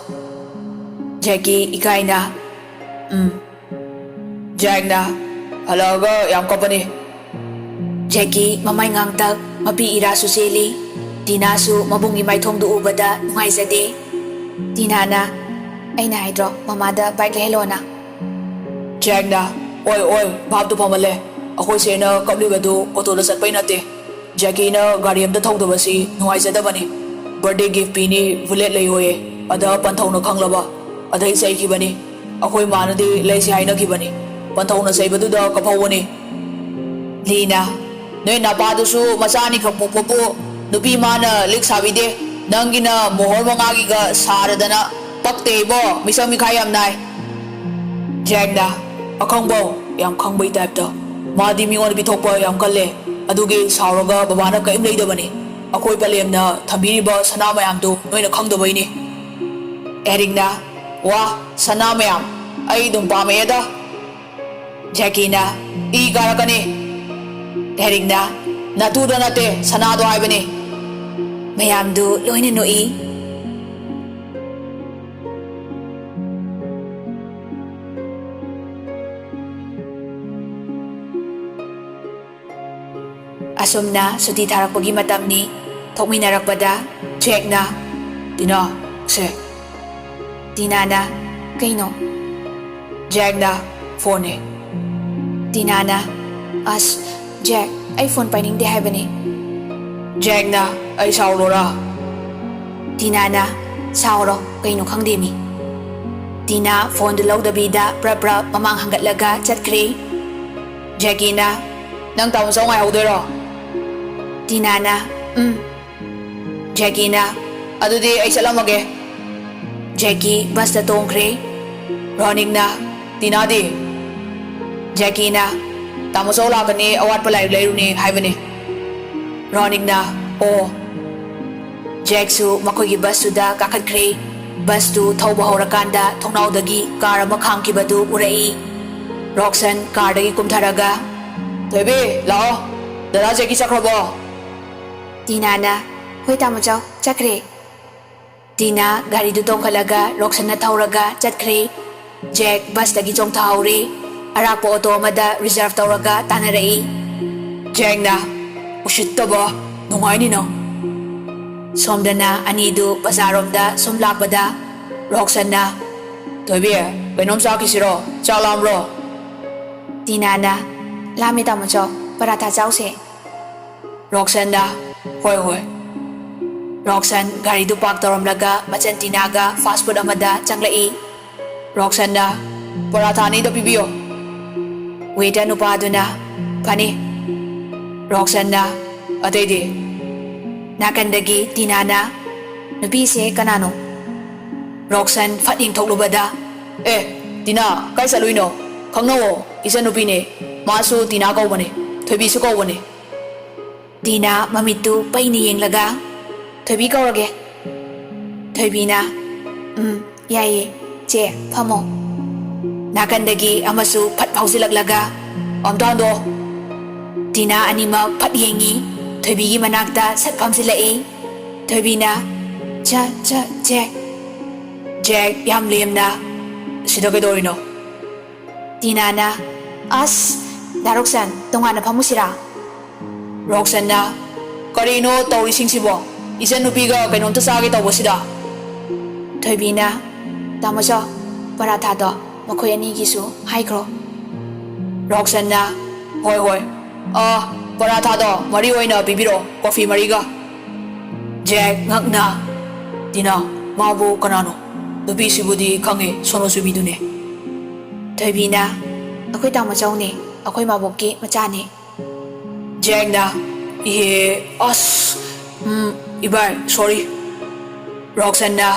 ꯖꯦꯀꯤ ꯏꯀꯥꯏꯅ, "ꯎꯝ꯫" ꯖꯦꯛꯅ, "ꯍꯜꯂꯛꯑꯒ ꯌꯥꯝ ꯀꯞꯄꯅꯤ꯫" ꯖꯦꯀꯤ ꯃꯃꯥꯏ ꯉꯥꯡꯇꯛ, ꯃꯄꯤ ꯏꯔꯥꯁꯨ ꯆꯦꯜꯂꯤ꯫ ꯇꯤꯅꯥꯁꯨ ꯃꯕꯨꯡꯒꯤ ꯃꯥꯏꯊꯣꯡꯗꯨ ꯎꯕꯗ ꯅꯨꯡꯉꯥꯏꯖꯗꯦ꯫ ꯇꯤꯅꯥꯅ, "ꯑꯩꯅ ꯍꯥꯏꯗ꯭ꯔꯣ ꯃꯃꯥꯗ ꯕꯥꯏꯛ ꯂꯩꯍꯜꯂꯣꯅ?" ꯖꯦꯛꯅ, "ꯑꯣꯏ ꯑꯣꯏ, ꯚꯥꯞꯇꯨ ꯐꯃꯜꯂꯦ꯫ ꯑꯩꯈꯣꯏ ꯆꯦꯅ ꯀꯞꯂꯤꯕꯗꯨ ꯑꯣꯇꯣꯗ ꯆꯠꯄꯩ ꯅꯠꯇꯦ꯫ ꯖꯦꯀꯤꯅ ꯒꯥꯔꯤ ꯑꯝꯇ ꯊꯧꯗꯕꯁꯤ ꯅꯨꯡꯉꯥꯏꯖꯗꯕꯅꯤ꯫ ꯕꯔꯗꯦ ꯒꯤꯐ ꯄꯤꯅꯤ, ꯕꯨꯂꯦꯠ ꯂꯩꯌꯣꯌꯦ꯫ ꯑꯗ ꯄꯟꯊꯧꯅ ꯈꯪꯂꯕ꯫ ꯑꯗꯩ ꯆꯩꯈꯤꯕꯅꯤ꯫ ꯑꯩꯈꯣꯏ ꯃꯥꯅꯗꯤ ꯂꯩꯁꯤ ꯍꯥꯏꯅꯈꯤꯕꯅꯤ꯫ ꯄꯟꯊꯧꯅ ꯆꯩꯕꯗꯨꯗ ꯀꯞꯍꯧꯕꯅꯤ꯫" ꯂꯤꯅ, "ꯅꯣꯏ ꯅꯄꯥꯗꯨꯁꯨ ꯃꯆꯥ ꯑꯅꯤꯈꯛ ꯄꯣꯛꯄꯕꯨ ꯅꯨꯄꯤ ꯃꯥꯅ ꯂꯤꯛ ꯁꯥꯕꯤꯗꯦ꯫ ꯅꯪꯒꯤꯅ ꯃꯣꯍꯣꯔ ꯃꯉꯥꯒꯤꯒ ꯁꯥꯔꯗꯅ ꯄꯛꯇꯦ ꯏꯕꯣ, ꯃꯤꯆꯪ ꯃꯤꯈꯥꯏ ꯌꯥꯝ ꯅꯥꯏ꯫" ꯖꯦꯛꯅ, "ꯑꯈꯪꯕꯧ ꯌꯥꯝ ꯈꯪꯕꯩ ꯇꯥꯏꯞꯇ꯫ ꯃꯥꯗꯤ ꯃꯤꯉꯣꯟꯗ ꯄꯤꯊꯣꯛꯄ ꯌꯥꯝ ꯀꯜꯂꯦ꯫ ꯑꯗꯨꯒꯤ ꯁꯥꯎꯔꯒ ꯕꯕꯥꯅ ꯀꯔꯤꯝ ꯂꯩꯗꯕꯅꯤ꯫ ꯑꯩꯈꯣꯏ ꯄꯂꯦꯝꯅ ꯊꯝꯕꯤꯔꯤꯕ ꯁꯅꯥ ꯃꯌꯥꯝꯗꯨ ꯅꯣꯏꯅ ꯈꯪꯗꯕꯩꯅꯤ꯫" ꯑꯦꯔꯤꯛꯅ, "ꯋꯥ, ꯁꯅꯥ ꯃꯌꯥꯝ ꯑꯩ ꯑꯗꯨꯝ ꯄꯥꯝꯃꯛꯑꯦꯗ꯫" ꯖꯦꯀꯤꯅ, "ꯏ ꯀꯥꯔꯛꯀꯅꯤ꯫" ꯑꯦꯔꯤꯛꯅ, "ꯅꯇꯨꯗꯣ ꯅꯠꯇꯦ, ꯁꯅꯥꯗꯣ ꯍꯥꯏꯕꯅꯤ꯫" ꯃꯌꯥꯝꯗꯨ ꯂꯣꯏꯅ ꯅꯣꯛꯏ꯫ ꯑꯁꯨꯝꯅ ꯁꯨꯇꯤ ꯊꯥꯔꯛꯄꯒꯤ ꯃꯇꯝꯅꯤ꯫ ꯊꯣꯛꯃꯤꯟꯅꯔꯛꯄꯗ ꯖꯦꯛꯅ, "ꯇꯤꯅꯥ, ꯁꯦ꯫" ꯇꯤꯅꯥꯅ, "ꯀꯩꯅꯣ?" ꯖꯦꯛꯅ, "ꯐꯣꯟꯅꯦ꯫" ꯇꯤꯅꯥꯅ, "ꯑꯁ, ꯖꯦꯛ, ꯑꯩ ꯐꯣꯟ ꯄꯥꯏꯅꯤꯡꯗꯦ ꯍꯥꯏꯕꯅꯤ꯫" ꯖꯦꯛꯅ, "ꯑꯩ ꯁꯥꯎꯔꯣꯔꯥ?" ꯇꯤꯅꯥꯅ, "ꯁꯥꯎꯔꯣ, ꯀꯩꯅꯣ ꯈꯪꯗꯦ ꯃꯤ꯫" ꯇꯤꯅꯥ ꯐꯣꯟꯗꯨ ꯂꯧꯗꯕꯤꯗ ꯄ꯭ꯔꯞ ꯄ꯭ꯔꯞ ꯃꯃꯥꯡ ꯍꯪꯒꯠꯂꯒ ꯆꯠꯈ꯭ꯔꯦ꯫ ꯖꯦꯀꯤꯅ, "ꯅꯪ ꯇꯥꯃꯣ ꯆꯧ ꯉꯥꯏꯍꯧꯗꯣꯏꯔꯣ?" ꯇꯤꯅꯥꯅ, "ꯎꯝ꯫" ꯖꯦꯀꯤꯅ, "ꯑꯗꯨꯗꯤ ꯑꯩ ꯆꯠꯂꯝꯃꯒꯦ꯫" ꯖꯦꯀꯤ ꯕꯁꯇ ꯇꯣꯡꯈ꯭ꯔꯦ꯫ ꯔꯣꯅꯤꯛꯅ, "ꯇꯤꯅꯥꯗꯤ?" ꯖꯦꯀꯤꯅ, "ꯇꯥꯃꯣ ꯆꯧ ꯂꯥꯛꯀꯅꯤ, ꯑꯋꯥꯠꯄ ꯂꯥꯏꯔꯤꯛ ꯂꯩꯔꯨꯅꯤ ꯍꯥꯏꯕꯅꯤ꯫" ꯔꯣꯅꯤꯛꯅ, "ꯑꯣ꯫" ꯖꯦꯛꯁꯨ ꯃꯈꯣꯏꯒꯤ ꯕꯁꯇꯨꯗ ꯀꯥꯈꯠꯈ꯭ꯔꯦ꯫ ꯕꯁꯇꯨ ꯊꯧꯕ ꯍꯧꯔꯀꯥꯟꯗ ꯊꯣꯡꯅꯥꯎꯗꯒꯤ ꯀꯥꯔ ꯑꯃ ꯈꯥꯝꯈꯤꯕꯗꯨ ꯎꯔꯛꯏ꯫ ꯔꯣꯛꯁꯟ ꯀꯥꯔꯗꯒꯤ ꯀꯨꯝꯊꯔꯒ, "ꯊꯣꯏꯕꯤ, ꯂꯥꯛꯑꯣ꯫ ꯗꯗꯥ ꯖꯦꯛꯀꯤ ꯆꯠꯈ꯭ꯔꯕꯣ?" ꯇꯤꯅꯥꯅ, "ꯍꯣꯏ ꯇꯥꯃꯣ ꯆꯧ, ꯆꯠꯈ꯭ꯔꯦ꯫" ꯇꯤꯅꯥ ꯒꯥꯔꯤꯗꯨ ꯇꯣꯡꯈꯠꯂꯒ ꯔꯣꯛꯁꯟꯅ ꯊꯧꯔꯒ ꯆꯠꯈ꯭ꯔꯦ꯫ ꯖꯦꯛ ꯕꯁꯇꯒꯤ ꯆꯣꯡꯊꯍꯧꯔꯦ꯫ ꯑꯔꯥꯛꯄ ꯑꯣꯇꯣ ꯑꯃꯗ ꯔꯤꯖꯥꯔꯚ ꯇꯧꯔꯒ ꯇꯥꯟꯅꯔꯛꯏ꯫ ꯖꯦꯛꯅ, "ꯎꯁꯤꯠꯇꯕ, ꯅꯨꯡꯉꯥꯏꯅꯤ ꯅꯪ꯫" ꯁꯣꯝꯗꯅ ꯑꯅꯤꯗꯨ ꯕꯖꯥꯔꯔꯣꯝꯗ ꯁꯨꯝ ꯂꯥꯛꯄꯗ ꯔꯣꯛꯁꯟꯅ, "ꯊꯣꯏꯕꯤ, ꯀꯩꯅꯣꯝ ꯆꯥꯈꯤꯁꯤꯔꯣ? ꯆꯥꯛ ꯂꯥꯝꯕ꯭ꯔꯣ?" ꯇꯤꯅꯥꯅ, "ꯂꯥꯝꯃꯦ ꯇꯥꯃꯣ ꯆꯧ, ꯄꯔꯥꯊꯥ ꯆꯥꯎꯁꯦ꯫" ꯔꯣꯛꯁꯟꯅ, "ꯍꯣꯏ, ꯍꯣꯏ꯫" ꯔꯣꯛꯁꯟ ꯒꯥꯔꯤꯗꯨ ꯄꯥꯔꯛ ꯇꯧꯔꯝꯂꯒ ꯃꯆꯟ ꯇꯤꯅꯥꯒ ꯐꯥꯁ ꯐꯨꯗ ꯑꯃꯗ ꯆꯪꯂꯛꯏ꯫ ꯔꯣꯛꯁꯟꯅ, "ꯄꯔꯥꯊꯥ ꯑꯅꯤꯗ ꯄꯤꯕꯤꯌꯣ꯫" ꯋꯦꯇꯔ ꯅꯨꯄꯥꯗꯨꯅ, "ꯐꯅꯤ꯫" ꯔꯣꯛꯁꯟꯅ, "ꯑꯇꯩꯗꯤ?" ꯅꯥꯀꯟꯗꯒꯤ ꯇꯤꯅꯥꯅ, "ꯅꯨꯄꯤꯁꯦ ꯀꯅꯥꯅꯣ?" ꯔꯣꯛꯁꯟ ꯐꯠ ꯌꯦꯡꯊꯣꯛꯂꯨꯕꯗ, "ꯑꯦ, ꯇꯤꯅꯥ, ꯀꯥꯏ ꯆꯠꯂꯨꯏꯅꯣ? ꯈꯪꯅꯧꯋꯣ, ꯏꯆꯟꯅꯨꯄꯤꯅꯦ꯫ ꯃꯥꯁꯨ ꯇꯤꯅꯥ ꯀꯧꯕꯅꯦ, ꯊꯣꯏꯕꯤꯁꯨ ꯀꯧꯕꯅꯦ꯫" ꯇꯤꯅꯥ ꯃꯃꯤꯠꯇꯨ ꯄꯩꯅ ꯌꯦꯡꯂꯒ, "ꯊꯣꯏꯕꯤ ꯀꯧꯔꯒꯦ꯫" ꯊꯣꯏꯕꯤꯅ, "ꯎꯝ, ꯌꯥꯏꯌꯦ, ꯆꯦ, ꯐꯝꯃꯣ꯫" ꯅꯥꯀꯟꯗꯒꯤ ꯑꯃꯁꯨ ꯐꯠ ꯐꯥꯎꯖꯤꯜꯂꯛꯂꯒ, "ꯑꯝꯇ ꯍꯟꯗꯣꯛꯑꯣ꯫" ꯇꯤꯅꯥ ꯑꯅꯤꯃꯛ ꯐꯠ ꯌꯦꯡꯉꯤ꯫ ꯊꯣꯏꯕꯤꯒꯤ ꯃꯅꯥꯛꯇ ꯁꯠ ꯐꯝꯖꯤꯜꯂꯛꯏ꯫ ꯊꯣꯏꯕꯤꯅ, "ꯆ, ꯆ, ꯖꯦꯛ꯫" ꯖꯦꯛ ꯌꯥꯝ ꯂꯦꯝꯅ, "ꯁꯤꯗ ꯀꯩꯗꯧꯔꯤꯅꯣ?" ꯇꯤꯅꯥꯅ, "ꯑꯁ, ꯗꯥ ꯔꯣꯛꯁꯟ, ꯇꯣꯉꯥꯟꯅ ꯐꯝꯃꯨꯁꯤꯔꯥ?" ꯔꯣꯛꯁꯟꯅ, "ꯀꯔꯤꯅꯣ ꯇꯧꯔꯤꯁꯤꯡꯁꯤꯕꯣ? ꯏꯆꯟꯅꯨꯄꯤꯒ ꯀꯩꯅꯣꯝꯇ ꯆꯥꯒꯦ ꯇꯧꯕꯁꯤꯗ꯫" ꯊꯣꯏꯕꯤꯅ, "ꯇꯥꯃꯣ ꯆꯧ, ꯄꯔꯥꯊꯥꯗꯣ ꯃꯈꯣꯏ ꯑꯅꯤꯒꯤꯁꯨ ꯍꯥꯏꯈ꯭ꯔꯣ꯫" ꯔꯣꯛꯁꯟꯅ, "ꯍꯣꯏ, ꯍꯣꯏ꯫ ꯑ, ꯄꯔꯥꯊꯥꯗꯣ ꯃꯔꯤ ꯑꯣꯏꯅ ꯄꯤꯕꯤꯔꯛꯑꯣ, ꯀꯣꯐꯤ ꯃꯔꯤꯒ꯫ ꯖꯦꯛ ꯉꯛꯅ, "ꯇꯤꯅꯥ, ꯃꯥꯕꯨ ꯀꯅꯥꯅꯣ? ꯅꯨꯄꯤꯁꯤꯕꯨꯗꯤ ꯈꯪꯉꯦ, ꯁꯣꯅꯣ ꯆꯨꯕꯤꯗꯨꯅꯦ꯫" ꯊꯣꯏꯕꯤꯅ, "ꯑꯩꯈꯣꯏ ꯇꯥꯃꯣꯆꯧꯅꯦ, ꯑꯩꯈꯣꯏ ꯃꯥꯕꯣꯛꯀꯤ ꯃꯆꯥꯅꯦ꯫" ꯖꯦꯛꯅ, "ꯏꯍꯦ, ꯑꯁ, ꯎꯝ, ꯏꯕꯥꯏ, ꯁꯣꯔꯤ꯫" ꯔꯣꯛꯁꯟꯅ,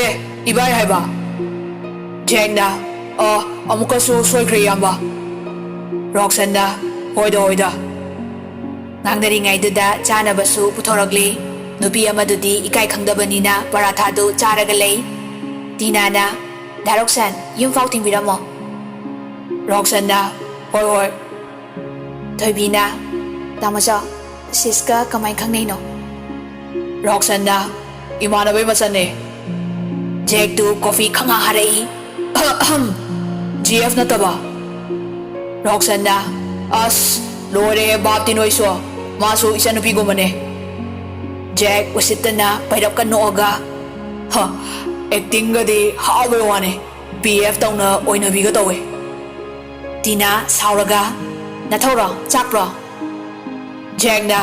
"ꯑꯦ, ꯏꯕꯥꯏ ꯍꯥꯏꯕ?" ꯖꯦꯛꯅ, "ꯑ, ꯑꯃꯨꯛꯀꯁꯨ ꯁꯣꯏꯈ꯭ꯔꯦ, ꯏꯌꯥꯝꯕ꯫" ꯔꯣꯛꯁꯟꯅ, "ꯍꯣꯏꯗ, ꯍꯣꯏꯗ꯫" ꯉꯥꯡꯅꯔꯤꯉꯩꯗꯨꯗ ꯆꯥꯅꯕꯁꯨ ꯄꯨꯊꯣꯔꯛꯂꯤ꯫ ꯅꯨꯄꯤ ꯑꯃꯗꯨꯗꯤ ꯏꯀꯥꯏ ꯈꯪꯗꯕꯅꯤꯅ ꯄꯔꯥꯊꯥꯗꯨ ꯆꯥꯔꯒ ꯂꯩ꯫ ꯇꯤꯅꯥꯅ, "ꯗꯥ ꯔꯣꯛꯁꯟ, ꯌꯨꯝ ꯐꯥꯎ ꯊꯤꯟꯕꯤꯔꯝꯃꯣ꯫" ꯔꯣꯛꯁꯟꯅ, "ꯍꯣꯏ, ꯍꯣꯏ꯫" ꯊꯣꯏꯕꯤꯅ, "ꯇꯥꯃꯣꯆꯧ, ꯁꯤꯁꯀ ꯀꯃꯥꯏ ꯈꯪꯅꯩꯅꯣ?" ꯔꯣꯛꯁꯟꯅ, "ꯏꯃꯥꯟꯅꯕꯩ ꯃꯆꯟꯅꯦ꯫" ꯖꯦꯛꯇꯨ ꯀꯣꯐꯤ ꯈꯪꯍꯥ ꯍꯥꯔꯛꯏ꯫ "ꯖꯤ ꯑꯦꯐ ꯅꯠꯇꯕ?" ꯔꯣꯛꯁꯟꯅ, "ꯑꯁ, ꯂꯣꯏꯔꯦ, ꯚꯥꯞꯇꯤ ꯅꯣꯏꯁꯨ꯫ ꯃꯥꯁꯨ ꯏꯆꯟꯅꯨꯄꯤꯒꯨꯝꯕꯅꯦ꯫" ꯖꯦꯛ ꯎꯁꯤꯠꯇꯅ ꯄꯩꯔꯞꯀ ꯅꯣꯛꯑꯒ, "ꯍ, ꯑꯦꯛꯇꯤꯡꯒꯗꯤ ꯍꯥꯎꯕꯩ ꯋꯥꯅꯦ꯫ ꯕꯤ ꯑꯦꯐ ꯇꯧꯅ ꯑꯣꯏꯅꯕꯤꯒ ꯇꯧꯋꯦ꯫" ꯇꯤꯅꯥ ꯁꯥꯎꯔꯒ, "ꯅꯊꯧꯔꯣ? ꯆꯥꯛꯄ꯭ꯔꯣ?" ꯖꯦꯛꯅ,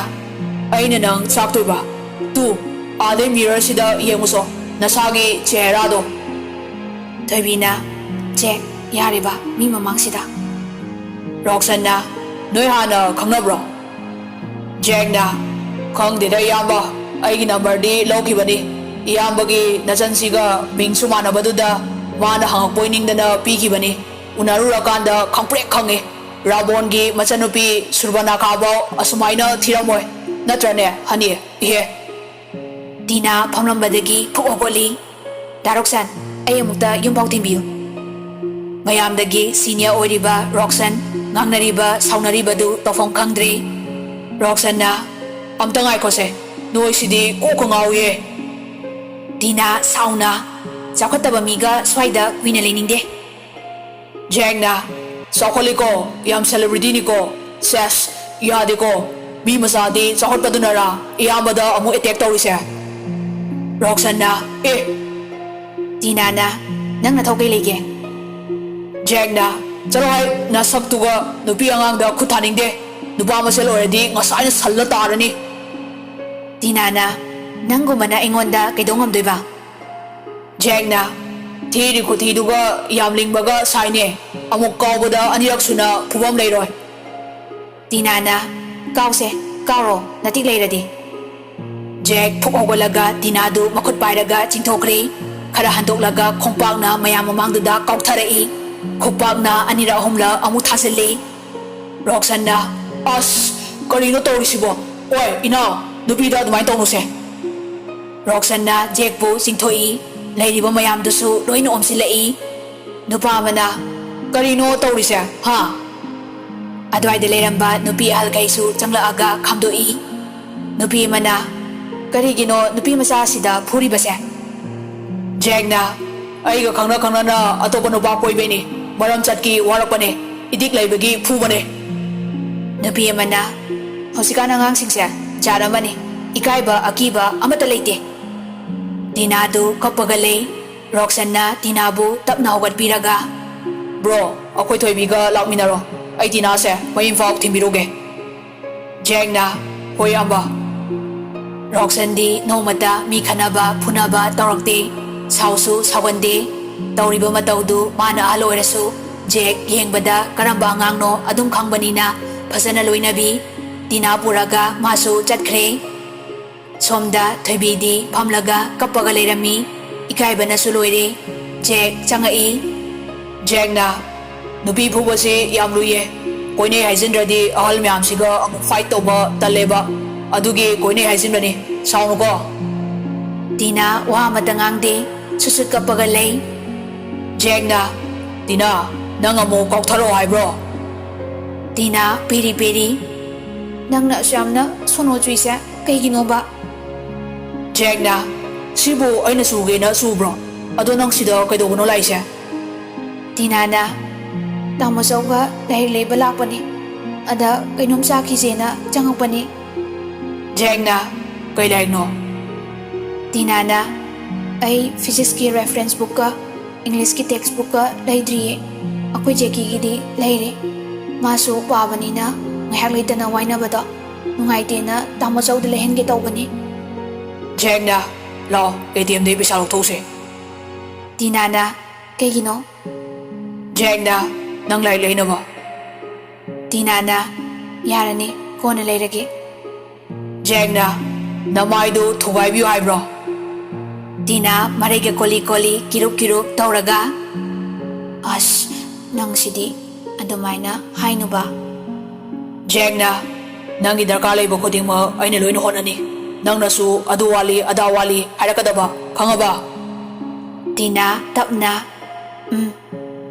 "ꯑꯩꯅ ꯅꯪ ꯆꯥꯛꯇꯣꯏꯕ? ꯇꯨ, ꯑꯥꯗꯩ ꯃꯤꯔꯔꯁꯤꯗ ꯌꯦꯡꯉꯨꯁꯣ, ꯅꯁꯥꯒꯤ ꯆꯦꯍꯔꯥꯗꯣ꯫" ꯊꯣꯏꯕꯤꯅ, "ꯖꯦꯛ, ꯌꯥꯔꯦꯕ, ꯃꯤ ꯃꯃꯥꯡꯁꯤꯗ꯫" ꯔꯣꯛꯁꯟꯅ, "ꯅꯣꯏ ꯍꯥꯟꯅ ꯈꯪꯅꯕ꯭ꯔꯣ?" ꯖꯦꯛꯅ, "ꯈꯪꯗꯦꯗ ꯏꯌꯥꯝꯕ, ꯑꯩꯒꯤ ꯅꯝꯕꯔꯗꯤ ꯂꯧꯈꯤꯕꯅꯤ꯫ ꯏꯌꯥꯝꯕꯒꯤ ꯅꯆꯟꯁꯤꯒ ꯃꯤꯡꯁꯨ ꯃꯥꯟꯅꯕꯗꯨꯗ ꯃꯥꯅ ꯍꯪꯉꯛꯄꯣꯏ ꯅꯤꯡꯗꯅ ꯄꯤꯈꯤꯕꯅꯤ꯫ ꯎꯅꯔꯨꯔꯀꯥꯟꯗ ꯈꯪꯄ꯭ꯔꯦꯛ ꯈꯪꯉꯦ꯫ ꯔꯥꯕꯣꯟꯒꯤ ꯃꯆꯟꯅꯨꯄꯤ ꯁꯨꯔꯕꯅꯥꯈꯥꯐꯥꯎ ꯑꯁꯨꯃꯥꯏꯅ ꯊꯤꯔꯝꯃꯣꯏ꯫ ꯅꯠꯇ꯭ꯔꯅꯦ, ꯍꯅꯤ? ꯏꯍꯦ!" ꯇꯤꯅꯥ ꯐꯝꯂꯝꯕꯗꯒꯤ ꯐꯨꯛ ꯍꯧꯒꯠꯂꯤ꯫ "ꯗꯥ ꯔꯣꯛꯁꯟ, ꯑꯩ ꯑꯃꯨꯛꯇ ꯌꯨꯝꯐꯥꯎ ꯊꯤꯟꯕꯤꯌꯨ꯫" ꯃꯌꯥꯝꯗꯒꯤ ꯁꯤꯅꯤꯌꯔ ꯑꯣꯏꯔꯤꯕ ꯔꯣꯛꯁꯟ ꯉꯥꯡꯅꯔꯤꯕ ꯁꯥꯎꯅꯔꯤꯕꯗꯨ ꯇꯧꯐꯝ ꯈꯪꯗ꯭ꯔꯦ꯫ ꯔꯣꯛꯁꯟꯅ, "ꯑꯝꯇ ꯉꯥꯏꯈꯣꯁꯦ, ꯅꯣꯏꯁꯤꯗꯤ ꯀꯣꯛꯀ ꯉꯥꯎꯏꯍꯦ!" ꯇꯤꯅꯥ ꯁꯥꯎꯅ, "ꯆꯥꯎꯈꯠꯇꯕ ꯃꯤꯒ ꯁ꯭ꯋꯥꯏꯗ ꯀꯨꯏꯅ ꯂꯩꯅꯤꯡꯗꯦ꯫" ꯖꯦꯛꯅ, "ꯆꯥꯎꯈꯠꯂꯤꯀꯣ, ꯌꯥꯝ ꯁꯦꯂꯦꯕ꯭ꯔꯤꯇꯤꯅꯤꯀꯣ꯫ ꯁꯦꯁ, ꯌꯥꯗꯦꯀꯣ꯫ ꯃꯤ ꯃꯆꯥꯗꯤ ꯆꯥꯎꯈꯠꯄꯗꯨꯅꯔꯥ ꯏꯌꯥꯝꯕꯗ ꯑꯃꯨꯛ ꯑꯦꯇꯦꯛ ꯇꯧꯔꯤꯁꯦ?" ꯔꯣꯛꯁꯟꯅ, "ꯑꯦ!" ꯇꯤꯅꯥꯅ, "ꯅꯪ ꯅꯊꯧ ꯀꯩ ꯂꯩꯒꯦ?" ꯖꯦꯛꯅ, "ꯆꯠꯂꯣ ꯍꯥꯏ, ꯅꯁꯛꯇꯨꯒ ꯅꯨꯄꯤ ꯑꯉꯥꯡꯗ ꯈꯨꯠ ꯊꯥꯅꯤꯡꯗꯦ꯫ ꯅꯨꯄꯥ ꯃꯁꯦꯜ ꯑꯣꯏꯔꯗꯤ ꯉꯁꯥꯏꯅ ꯁꯜꯂ ꯇꯥꯔꯅꯤ꯫ ꯇꯤꯅꯥꯅ, "ꯅꯪꯒꯨꯝꯕꯅ ꯑꯩꯉꯣꯟꯗ ꯀꯩꯗꯧ ꯉꯝꯗꯣꯏꯕ?" ꯖꯦꯛꯅ, "ꯊꯤꯔꯤ ꯈꯨꯊꯤꯗꯨꯒ ꯌꯥꯝ ꯂꯤꯡꯕꯒ ꯁꯥꯏꯅꯦ꯫ ꯑꯃꯨꯛ ꯀꯥꯎꯕꯗ ꯑꯅꯤꯔꯛ ꯁꯨꯅ ꯐꯨꯐꯝ ꯂꯩꯔꯣꯏ꯫" ꯇꯤꯅꯥꯅ, "ꯀꯥꯎꯁꯦ, ꯀꯥꯎꯔꯣ, ꯅꯇꯤꯛ ꯂꯩꯔꯗꯤ꯫" ꯖꯦꯛ ꯐꯨꯛ ꯍꯧꯒꯠꯂꯒ ꯇꯤꯅꯥꯗꯨ ꯃꯈꯨꯠ ꯄꯥꯏꯔꯒ ꯆꯤꯡꯊꯣꯛꯈ꯭ꯔꯦ꯫ ꯈꯔ ꯍꯟꯗꯣꯛꯂꯒ ꯈꯣꯡꯄꯥꯛꯅ ꯃꯌꯥꯝ ꯃꯃꯥꯡꯗꯨꯗ ꯀꯥꯎꯊꯔꯛꯏ꯫ ꯈꯨꯄꯥꯛꯅ ꯑꯅꯤꯔꯛ ꯑꯍꯨꯝꯂꯛ ꯑꯃꯨꯛ ꯊꯥꯖꯤꯜꯂꯤ꯫ ꯔꯣꯛꯁꯟꯅ, "ꯑꯁ, ꯀꯔꯤꯅꯣ ꯇꯧꯔꯤꯁꯤꯕꯣ? ꯑꯣꯏ, ꯏꯅꯥꯎ, ꯅꯨꯄꯤꯗ ꯑꯗꯨꯃꯥꯏꯅ ꯇꯧꯅꯨꯁꯦ꯫" ꯔꯣꯛꯁꯟꯅ ꯖꯦꯛꯄꯨ ꯆꯤꯡꯊꯣꯛꯏ꯫ ꯂꯩꯔꯤꯕ ꯃꯌꯥꯝꯗꯨꯁꯨ ꯂꯣꯏꯅ ꯑꯣꯝꯁꯤꯜꯂꯛꯏ꯫ ꯅꯨꯄꯥ ꯑꯃꯅ, "ꯀꯔꯤꯅꯣ ꯇꯧꯔꯤꯁꯦ, ꯍꯥ?" ꯑꯗꯨꯋꯥꯏꯗ ꯂꯩꯔꯝꯕ ꯅꯨꯄꯤ ꯑꯍꯜꯈꯩꯁꯨ ꯆꯪꯂꯛꯑꯒ ꯈꯥꯝꯗꯣꯛꯏ꯫ ꯅꯨꯄꯤ ꯑꯃꯅ, "ꯀꯔꯤꯒꯤꯅꯣ ꯅꯨꯄꯤ ꯃꯆꯥ ꯑꯁꯤꯗ ꯐꯨꯔꯤꯕꯁꯦ?" ꯖꯦꯛꯅ, "ꯑꯩꯒ ꯈꯪꯅ ꯈꯪꯅꯅ ꯑꯇꯣꯞꯄ ꯅꯨꯄꯥ ꯀꯣꯏꯕꯩꯅꯤ꯫ ꯃꯔꯝ ꯆꯠꯀꯤ ꯋꯥꯔꯛꯄꯅꯦ꯫ ꯏꯗꯤꯛ ꯂꯩꯕꯒꯤ ꯐꯨꯕꯅꯦ꯫" ꯅꯨꯄꯤ ꯑꯃꯅ, "ꯍꯧꯖꯤꯛꯀꯥꯟ ꯑꯉꯥꯡꯁꯤꯡꯁꯦ ꯖꯥꯠ ꯑꯃꯅꯤ꯫ ꯏꯀꯥꯏꯕ ꯑꯀꯤꯕ ꯑꯃꯠꯇ ꯂꯩꯇꯦ꯫" ꯇꯤꯅꯥꯗꯨ ꯀꯞꯄꯒ ꯂꯩ꯫ ꯔꯣꯛꯁꯟꯅ ꯇꯤꯅꯥꯕꯨ ꯇꯞꯅ ꯍꯧꯒꯠꯄꯤꯔꯒ, "ꯕ꯭ꯔꯣ, ꯑꯩꯈꯣꯏ ꯊꯣꯏꯕꯤꯒ ꯂꯥꯛꯃꯤꯟꯅꯔꯣ꯫ ꯑꯩ ꯇꯤꯅꯥꯁꯦ ꯃꯌꯨꯝ ꯐꯥꯎ ꯊꯤꯟꯕꯤꯔꯨꯒꯦ꯫" ꯖꯦꯛꯅ, "ꯍꯣꯏ, ꯏꯌꯥꯝꯕ꯫" ꯔꯣꯛꯁꯟꯗꯤ ꯅꯣꯡꯃꯇ ꯃꯤ ꯈꯠꯅꯕ ꯐꯨꯅꯕ ꯇꯧꯔꯛꯇꯦ꯫ ꯁꯥꯎꯁꯨ ꯁꯥꯎꯒꯟꯗꯦ꯫ ꯇꯧꯔꯤꯕ ꯃꯇꯧꯗꯨ ꯃꯥꯅ ꯑꯍꯜ ꯑꯣꯏꯔꯁꯨ ꯖꯦꯛ ꯌꯦꯡꯕꯗ ꯀꯔꯝꯕ ꯑꯉꯥꯡꯅꯣ ꯑꯗꯨꯝ ꯈꯪꯕꯅꯤꯅ ꯐꯖꯅ ꯂꯣꯏꯅꯕꯤ꯫ ꯇꯤꯅꯥ ꯄꯨꯔꯒ ꯃꯥꯁꯨ ꯆꯠꯈ꯭ꯔꯦ꯫ ꯁꯣꯝꯗ ꯊꯣꯏꯕꯤꯗꯤ ꯐꯝꯂꯒ ꯀꯞꯄꯒ ꯂꯩꯔꯝꯃꯤ꯫ ꯏꯀꯥꯏꯕꯅꯁꯨ ꯂꯣꯏꯔꯦ꯫ ꯖꯦꯛ ꯆꯪꯉꯛꯏ꯫ ꯖꯦꯛꯅ, "ꯅꯨꯄꯤ ꯐꯨꯕꯁꯤ ꯌꯥꯝ ꯂꯨꯏꯌꯦ꯫ ꯀꯣꯏꯅꯩ ꯍꯥꯏꯖꯤꯟꯗ꯭ꯔꯗꯤ ꯑꯍꯜ ꯃꯌꯥꯝꯁꯤꯒ ꯑꯃꯨꯛ ꯐꯥꯏꯠ ꯇꯧꯕ ꯇꯜꯂꯦꯕ꯫ ꯑꯗꯨꯒꯤ ꯀꯣꯏꯅꯩ ꯍꯥꯏꯖꯤꯟꯕꯅꯤ꯫ ꯁꯥꯎꯅꯨꯀꯣ꯫" ꯇꯤꯅꯥ ꯋꯥ ꯑꯃꯠꯇ ꯉꯥꯡꯗꯦ꯫ ꯁꯨꯠ ꯁꯨꯠ ꯀꯞꯄꯒ ꯂꯩ꯫ ꯖꯦꯛꯅ, "ꯇꯤꯅꯥ, ꯅꯪ ꯑꯃꯨꯛ ꯀꯥꯎꯊꯔꯛꯑꯣ ꯍꯥꯏꯕ꯭ꯔꯣ?" ꯇꯤꯅꯥ ꯄꯦꯔꯤ ꯄꯦꯔꯤ, "ꯅꯪꯅ ꯑꯁꯨꯛ ꯌꯥꯝꯅ ꯁꯣꯅꯣ ꯆꯨꯏꯁꯦ ꯀꯩꯒꯤꯅꯣꯕ?" ꯖꯦꯛꯅ, "ꯁꯤꯕꯨ ꯑꯩꯅ ꯁꯨꯒꯦꯅ ꯁꯨꯕ꯭ꯔꯣ? ꯑꯗꯣ ꯅꯪ ꯁꯤꯗ ꯀꯩꯗꯧꯕꯅꯣ ꯂꯥꯛꯏꯁꯦ?" ꯇꯤꯅꯥꯅ, "ꯇꯥꯃꯣ ꯆꯧꯒ ꯂꯥꯏꯔꯤꯛ ꯂꯩꯕ ꯂꯥꯛꯄꯅꯤ꯫ ꯑꯗ ꯀꯩꯅꯣꯝ ꯆꯥꯈꯤꯁꯦꯅ ꯆꯪꯉꯛꯄꯅꯤ꯫" ꯖꯦꯛꯅ, "ꯀꯩ ꯂꯥꯏꯔꯤꯛꯅꯣ?" ꯇꯤꯅꯥꯅ, "ꯑꯩ ꯐꯤꯖꯤꯛꯁꯀꯤ ꯔꯦꯐꯔꯦꯟꯁ ꯕꯨꯛꯀ ꯏꯪꯂꯤꯁꯀꯤ ꯇꯦꯛꯁ ꯕꯨꯛꯀ ꯂꯩꯗ꯭ꯔꯤꯌꯦ꯫ ꯑꯩꯈꯣꯏ ꯖꯦꯀꯤꯒꯤꯗꯤ ꯂꯩꯔꯦ꯫ ꯃꯥꯁꯨ ꯄꯥꯕꯅꯤꯅ ꯉꯥꯏꯍꯥꯛ ꯂꯩꯇꯅ ꯋꯥꯏꯅꯕꯗꯣ ꯅꯨꯡꯉꯥꯏꯇꯦꯅ ꯇꯥꯃꯣ ꯆꯧꯗ ꯂꯩꯍꯟꯒꯦ ꯇꯧꯕꯅꯤ꯫ ꯖꯦꯛꯅ, "ꯂꯥꯛꯑꯣ, ꯑꯦ ꯇꯤ ꯑꯦꯝꯗꯒꯤ ꯄꯩꯁꯥ ꯂꯧꯊꯣꯛꯎꯁꯦ꯫" ꯇꯤꯅꯥꯅ, "ꯀꯩꯒꯤꯅꯣ?" ꯖꯦꯛꯅ, "ꯅꯪ ꯂꯥꯏꯔꯤꯛ ꯂꯩꯅꯕ꯫" ꯇꯤꯅꯥꯅ, "ꯌꯥꯔꯅꯤ, ꯀꯣꯟꯅ ꯂꯩꯔꯒꯦ꯫" ꯖꯦꯛꯅ, "ꯅꯃꯥꯏꯗꯨ ꯊꯨꯒꯥꯏꯕꯤꯌꯨ ꯍꯥꯏꯕ꯭ꯔꯣ?" ꯇꯤꯅꯥ ꯃꯔꯩꯒ ꯀꯣꯂꯤ ꯀꯣꯂꯤ ꯀꯤꯔꯨꯞ ꯀꯤꯔꯨꯞ ꯇꯧꯔꯒ, "ꯑꯁ, ꯅꯪꯁꯤꯗꯤ ꯑꯗꯨꯃꯥꯏꯅ ꯍꯥꯏꯅꯨꯕ꯫" ꯖꯦꯛꯅ, "ꯅꯪꯒꯤ ꯗꯔꯀꯥꯔ ꯂꯩꯕ ꯈꯨꯗꯤꯡꯃꯛ ꯑꯩꯅ ꯂꯣꯏꯅ ꯍꯣꯠꯅꯅꯤ꯫ ꯅꯪꯅꯁꯨ ꯑꯗꯨ ꯋꯥꯠꯂꯤ, ꯑꯗꯥ ꯋꯥꯠꯂꯤ ꯍꯥꯏꯔꯛꯀꯗꯕ, ꯈꯪꯉꯕ?" ꯇꯤꯅꯥ ꯇꯞꯅ, "ꯎꯝ꯫"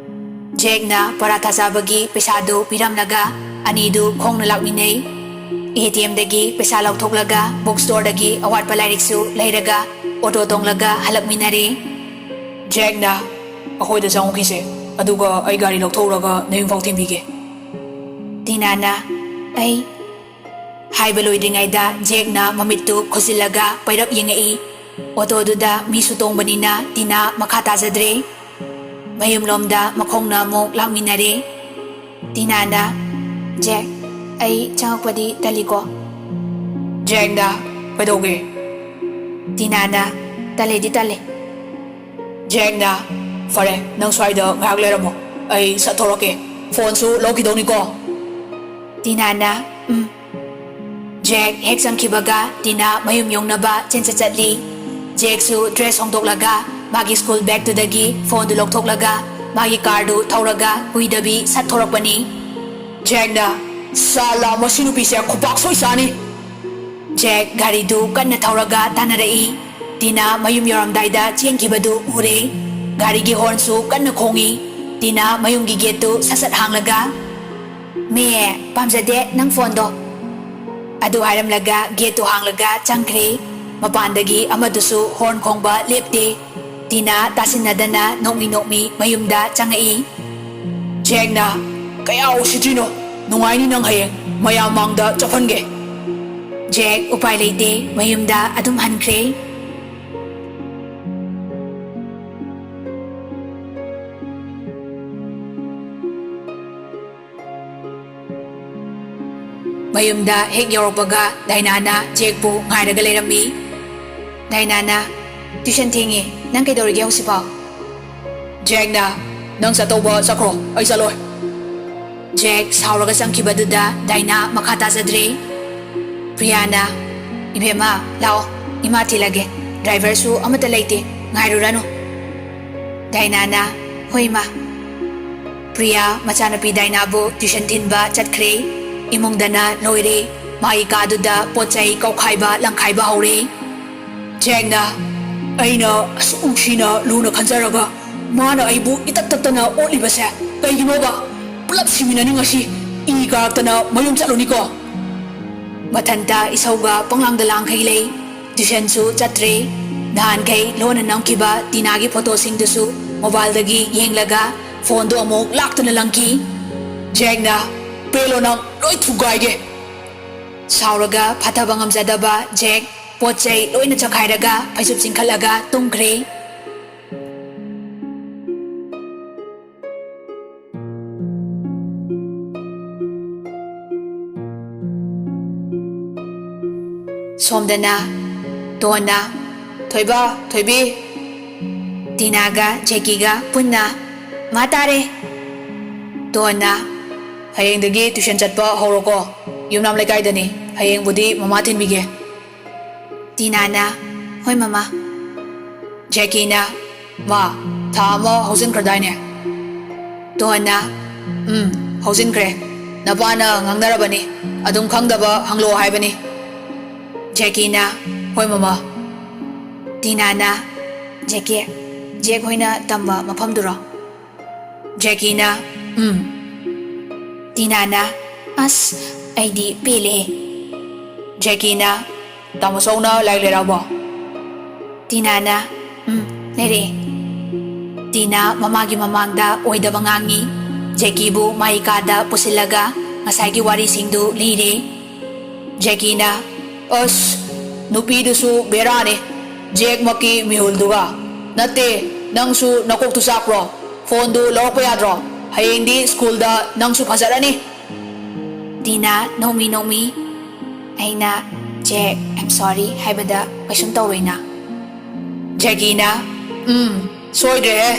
ꯖꯦꯛꯅ ꯄꯔꯥꯊꯥ ꯆꯥꯕꯒꯤ ꯄꯩꯁꯥꯗꯨ ꯄꯤꯔꯝꯂꯒ ꯑꯅꯤꯗꯨ ꯈꯣꯡꯅ ꯂꯥꯛꯃꯤꯟꯅꯩ꯫ ꯑꯦ ꯇꯤ ꯑꯦꯝꯗꯒꯤ ꯄꯩꯁꯥ ꯂꯧꯊꯣꯛꯂꯒ ꯕꯨꯛ ꯁ꯭ꯇꯣꯔꯗꯒꯤ ꯑꯋꯥꯠꯄ ꯂꯥꯏꯔꯤꯛꯁꯨ ꯂꯩꯔꯒ ꯑꯣꯇꯣ ꯇꯣꯡꯂꯒ ꯍꯜꯂꯛꯃꯤꯟꯅꯔꯦ꯫ ꯖꯦꯛꯅ, "ꯑꯩꯈꯣꯏꯗ ꯆꯪꯉꯨꯈꯤꯁꯦ, ꯑꯗꯨꯒ ꯑꯩ ꯒꯥꯔꯤ ꯂꯧꯊꯣꯛꯎꯔꯒ ꯅꯌꯨꯝꯐꯥꯎ ꯊꯤꯟꯕꯤꯒꯦ꯫" ꯇꯤꯅꯥꯅ, "ꯑꯩ?" ꯍꯥꯏꯕ ꯂꯣꯏꯗ꯭ꯔꯤꯉꯩꯗ ꯖꯦꯛꯅ ꯃꯃꯤꯠꯇꯨ ꯈꯨꯖꯤꯜꯂꯒ ꯄꯩꯔꯞ ꯌꯦꯡꯉꯛꯏ꯫ ꯑꯣꯇꯣꯗꯨꯗ ꯃꯤꯁꯨ ꯇꯣꯡꯕꯅꯤꯅ ꯇꯤꯅꯥ ꯃꯈꯥ ꯇꯥꯖꯗ꯭ꯔꯦ꯫ ꯃꯌꯨꯝꯂꯣꯝꯗ ꯃꯈꯣꯡꯅ ꯑꯃꯨꯛ ꯂꯥꯛꯃꯤꯟꯅꯔꯦ꯫ ꯇꯤꯅꯥꯅ, "ꯖꯦꯛ, ꯑꯩ ꯆꯪꯉꯛꯄꯗꯤ ꯇꯜꯂꯤꯀꯣ?" ꯖꯦꯛꯅ, "ꯀꯩꯗꯧꯒꯦ?" ꯇꯤꯅꯥꯅ, "ꯇꯜꯂꯦꯗꯤ ꯇꯜꯂꯦ꯫" ꯖꯦꯛꯅ, "ꯐꯔꯦ, ꯅꯪ ꯁ꯭ꯋꯥꯏꯗ ꯉꯥꯏꯍꯥꯛ ꯂꯩꯔꯝꯃꯣ, ꯑꯩ ꯁꯠ ꯊꯣꯔꯛꯀꯦ꯫ ꯐꯣꯟꯁꯨ ꯂꯧꯈꯤꯗꯧꯅꯤꯀꯣ꯫" ꯇꯤꯅꯥꯅ, "ꯎꯝ꯫" ꯖꯦꯛ ꯍꯦꯛ ꯆꯪꯈꯤꯕꯒ ꯇꯤꯅꯥ ꯃꯌꯨꯝ ꯌꯧꯅꯕ ꯆꯦꯟꯆꯠ ꯆꯠꯂꯤ꯫ ꯖꯦꯛꯁꯨ ꯗ꯭ꯔꯦꯁ ꯍꯣꯡꯗꯣꯛꯂꯒ ꯃꯥꯒꯤ ꯁ꯭ꯀꯨꯜ ꯕꯦꯒꯇꯨꯗꯒꯤ ꯐꯣꯟꯗꯨ ꯂꯧꯊꯣꯛꯂꯒ ꯃꯥꯒꯤ ꯀꯥꯔꯗꯨ ꯊꯧꯔꯒ ꯀꯨꯏꯗꯕꯤ ꯁꯠ ꯊꯣꯔꯛꯄꯅꯤ꯫ ꯖꯦꯛꯅ, "ꯁꯥꯂꯥ, ꯃꯁꯤ ꯅꯨꯄꯤꯁꯦ ꯈꯨꯄꯥꯛ ꯁꯣꯏ ꯆꯥꯅꯤ!" ꯖꯦꯛ ꯒꯥꯔꯤꯗꯨ ꯀꯟꯅ ꯊꯧꯔꯒ ꯇꯥꯟꯅꯔꯛꯏ꯫ ꯇꯤꯅꯥ ꯃꯌꯨꯝ ꯌꯧꯔꯝꯗꯥꯏꯗ ꯆꯦꯟꯈꯤꯕꯗꯨ ꯎꯔꯦ꯫ ꯒꯥꯔꯤꯒꯤ ꯍꯣꯔꯟꯁꯨ ꯀꯟꯅ ꯈꯣꯡꯏ꯫ ꯇꯤꯅꯥ ꯃꯌꯨꯝꯒꯤ ꯒꯦꯠꯇꯨ ꯁꯠ ꯁꯠ ꯍꯥꯡꯂꯒ, "ꯃꯦ, ꯄꯥꯝꯖꯗꯦ ꯅꯪ ꯐꯣꯟꯗꯣ꯫" ꯑꯗꯨ ꯍꯥꯏꯔꯝꯂꯒ ꯒꯦꯠꯇꯨ ꯍꯥꯡꯂꯒ ꯆꯪꯈ꯭ꯔꯦ꯫ ꯃꯄꯥꯟꯗꯒꯤ ꯑꯃꯗꯨꯁꯨ ꯍꯣꯔꯟ ꯈꯣꯡꯕ ꯂꯦꯞꯇꯦ꯫ ꯇꯤꯅꯥ ꯇꯥꯁꯤꯟꯅꯗꯅ ꯅꯣꯛꯃꯤ ꯅꯣꯛꯃꯤ ꯃꯌꯨꯝꯗ ꯆꯪꯉꯛꯏ꯫ ꯖꯦꯛꯅ, "ꯀꯌꯥ ꯎꯁꯤꯠꯇ꯭ꯔꯤꯅꯣ? ꯅꯨꯡꯉꯥꯏꯅꯤ ꯅꯪ ꯍꯌꯦꯡ ꯃꯌꯥꯝ ꯃꯥꯡꯗ ꯆꯞꯍꯟꯒꯦ꯫" ꯖꯦꯛ ꯎꯄꯥꯏ ꯂꯩꯇꯦ, ꯃꯌꯨꯝꯗ ꯑꯗꯨꯝ ꯍꯟꯈ꯭ꯔꯦ꯫ ꯃꯌꯨꯝꯗ ꯍꯦꯛ ꯌꯧꯔꯛꯄꯒ ꯗꯥꯏꯅꯥꯅ ꯖꯦꯛꯄꯨ ꯉꯥꯏꯔꯒ ꯂꯩꯔꯝꯃꯤ꯫ ꯗꯥꯏꯅꯥꯅ, "ꯇ꯭ꯌꯨꯁꯟ ꯊꯦꯡꯉꯦ, ꯅꯪ ꯀꯩꯗꯧꯔꯤꯒꯦ ꯍꯧꯖꯤꯛꯐꯥꯎ?" ꯖꯦꯛꯅ, "ꯅꯪ ꯆꯠꯇꯧꯕ ꯆꯠꯈ꯭ꯔꯣ, ꯑꯩ ꯆꯠꯂꯣꯏ꯫" ꯖꯦꯛ ꯁꯥꯎꯔꯒ ꯆꯪꯈꯤꯕꯗꯨꯗ ꯗꯥꯏꯅꯥ ꯃꯈꯥ ꯇꯥꯖꯗ꯭ꯔꯦ꯫ ꯄ꯭ꯔꯤꯌꯥꯅ, "ꯏꯕꯦꯝꯃ, ꯂꯥꯛꯑꯣ, ꯏꯃꯥ ꯊꯤꯜꯂꯒꯦ, ꯗ꯭ꯔꯥꯏꯚꯔꯁꯨ ꯑꯃꯠꯇ ꯂꯩꯇꯦ, ꯉꯥꯏꯔꯨꯔꯅꯨ꯫" ꯗꯥꯏꯅꯥꯅ, "ꯍꯣꯏ ꯏꯃꯥ꯫" ꯄ꯭ꯔꯤꯌꯥ ꯃꯆꯥꯅꯨꯄꯤ ꯗꯥꯏꯅꯥꯕꯨ ꯇ꯭ꯌꯨꯁꯟ ꯊꯤꯟꯕ ꯆꯠꯈ꯭ꯔꯦ꯫ ꯏꯃꯨꯡꯗꯅ ꯂꯣꯏꯔꯦ꯫ ꯃꯥꯒꯤ ꯀꯥꯗꯨꯗ ꯄꯣꯠ ꯆꯩ ꯀꯧꯈꯥꯏꯕ ꯂꯪꯈꯥꯏꯕ ꯍꯧꯔꯦ꯫ ꯖꯦꯛꯅ, "ꯑꯩꯅ ꯑꯁꯨꯛ ꯅꯨꯡꯁꯤꯅ ꯂꯨꯅ ꯈꯟꯖꯔꯒ ꯃꯥꯅ ꯑꯩꯕꯨ ꯏꯇꯛ ꯇꯛꯇꯅ ꯑꯣꯠꯂꯤꯕꯁꯦ ꯀꯩꯒꯤꯅꯣꯕ? ꯄꯨꯂꯞ ꯁꯤꯃꯤꯟꯅꯅꯤ ꯉꯁꯤ꯫ ꯏ ꯀꯥꯔꯛꯇꯅ ꯃꯌꯨꯝ ꯆꯠꯂꯨꯅꯤꯀꯣ꯫" ꯃꯊꯟꯇ ꯏꯁꯧꯒ ꯄꯪꯂꯥꯡꯗ ꯂꯥꯡꯈꯩ ꯂꯩ꯫ ꯇ꯭ꯌꯨꯁꯟꯁꯨ ꯆꯠꯇ꯭ꯔꯦ꯫ ꯅꯍꯥꯟꯈꯩ ꯂꯣꯟꯅ ꯅꯝꯈꯤꯕ ꯇꯤꯅꯥꯒꯤ ꯐꯣꯇꯣꯁꯤꯡꯗꯨꯁꯨ ꯃꯣꯕꯥꯏꯜꯗꯒꯤ ꯌꯦꯡꯂꯒ ꯐꯣꯟꯗꯣ ꯑꯃꯨꯛ ꯂꯥꯛꯇꯨꯅ ꯂꯪꯈꯤ꯫ ꯖꯦꯛꯅ, "ꯄꯦꯜꯂꯣ ꯅꯪ, ꯂꯣꯏ ꯊꯨꯒꯥꯏꯒꯦ꯫" ꯁꯥꯎꯔꯒ ꯐꯥꯊꯕ ꯉꯝꯖꯗꯕ ꯖꯦꯛ ꯄꯣꯠ ꯆꯩ ꯂꯣꯏꯅ ꯆꯈꯥꯏꯔꯒ ꯐꯩꯖꯨꯞ ꯆꯤꯡꯈꯠꯂꯒ ꯇꯨꯝꯈ꯭ꯔꯦ꯫ ꯁꯣꯝꯗꯅ ꯇꯣꯟꯅ, "ꯊꯣꯏꯕ, ꯊꯣꯏꯕꯤ꯫" ꯇꯤꯅꯥꯒ ꯖꯦꯀꯤꯒ ꯄꯨꯟꯅ, "ꯃꯥ ꯇꯥꯔꯦ꯫" ꯇꯣꯟꯅ, "ꯍꯌꯦꯡꯗꯒꯤ ꯇ꯭ꯌꯨꯁꯟ ꯆꯠꯄ ꯍꯧꯔꯣꯀꯣ, ꯌꯨꯝꯅꯥꯝ ꯂꯩꯀꯥꯏꯗꯅꯤ꯫ ꯍꯌꯦꯡꯕꯨꯗꯤ ꯃꯃꯥ ꯊꯤꯟꯕꯤꯒꯦ꯫" ꯇꯤꯅꯥꯅ, "ꯍꯣꯏ ꯃꯃꯥ꯫" ꯖꯦꯀꯤꯅ, "ꯃꯥ, ꯊꯥ ꯑꯃ ꯍꯧꯖꯤꯟꯈ꯭ꯔꯗꯥꯏꯅꯦ?" ꯇꯣꯟꯅ, "ꯎꯝ, ꯍꯧꯖꯤꯟꯈ꯭ꯔꯦ꯫ ꯅꯄꯥꯅ ꯉꯥꯡꯅꯔꯕꯅꯤ꯫ ꯑꯗꯨꯝ ꯈꯪꯗꯕ ꯍꯪꯂꯛꯑꯣ ꯍꯥꯏꯕꯅꯤ꯫" ꯖꯦꯀꯤꯅ, "ꯍꯣꯏ ꯃꯃꯥ꯫" ꯇꯤꯅꯥꯅ, "ꯖꯦꯀꯤ, ꯖꯦꯛ ꯍꯣꯏꯅ ꯇꯝꯕ ꯃꯐꯝꯗꯨꯔꯣ?" ꯖꯦꯀꯤꯅ, "ꯎꯝ꯫" ꯇꯤꯅꯥꯅ, "ꯑꯁ, ꯑꯩꯗꯤ ꯄꯦꯜꯂꯦ꯫" ꯖꯦꯀꯤꯅ, "ꯇꯥꯃꯣ ꯆꯧꯅ ꯂꯥꯏꯔꯤꯛ ꯂꯩꯔꯛꯑꯕꯣ?" ꯇꯤꯅꯥꯅ, "ꯎꯝ, ꯂꯩꯔꯛꯑꯦ꯫" ꯇꯤꯅꯥ ꯃꯃꯥꯒꯤ ꯃꯃꯥꯡꯗ ꯑꯣꯏꯗꯕ ꯉꯥꯡꯉꯤ꯫ ꯖꯦꯀꯤꯕꯨ ꯃꯥꯏ ꯀꯥꯗ ꯄꯨꯁꯤꯜꯂꯒ ꯉꯁꯥꯏꯒꯤ ꯋꯥꯔꯤꯁꯤꯡꯗꯨ ꯂꯤꯔꯦ꯫ ꯖꯦꯀꯤꯅ, "ꯑꯁ, ꯅꯨꯄꯤꯗꯨꯁꯨ ꯕꯦꯔꯥꯅꯦ꯫ ꯖꯦꯛꯃꯛꯀꯤ ꯃꯤꯍꯨꯜꯗꯨꯒ꯫ ꯅꯠꯇꯦ, ꯅꯪꯁꯨ ꯅꯀꯣꯛꯇꯨ ꯆꯥꯛꯄ꯭ꯔꯣ? ꯐꯣꯟꯗꯨ ꯂꯧꯔꯛꯄ ꯌꯥꯗ꯭ꯔꯣ? ꯍꯌꯦꯡꯗꯤ ꯁ꯭ꯀꯨꯜꯗ ꯅꯪꯁꯨ ꯐꯖꯔꯅꯤ꯫" ꯇꯤꯅꯥ ꯅꯣꯡꯃꯤ ꯅꯣꯡꯃꯤ꯫ ꯑꯩꯅ "ꯖꯦꯛ, I'm sorry" ꯍꯥꯏꯕꯗ ꯀꯩꯁꯨꯝ ꯇꯧꯔꯣꯏꯅ? ꯖꯦꯀꯤꯅ, "ꯎꯝ, ꯁꯣꯏꯗ꯭ꯔꯦꯍꯦ"꯫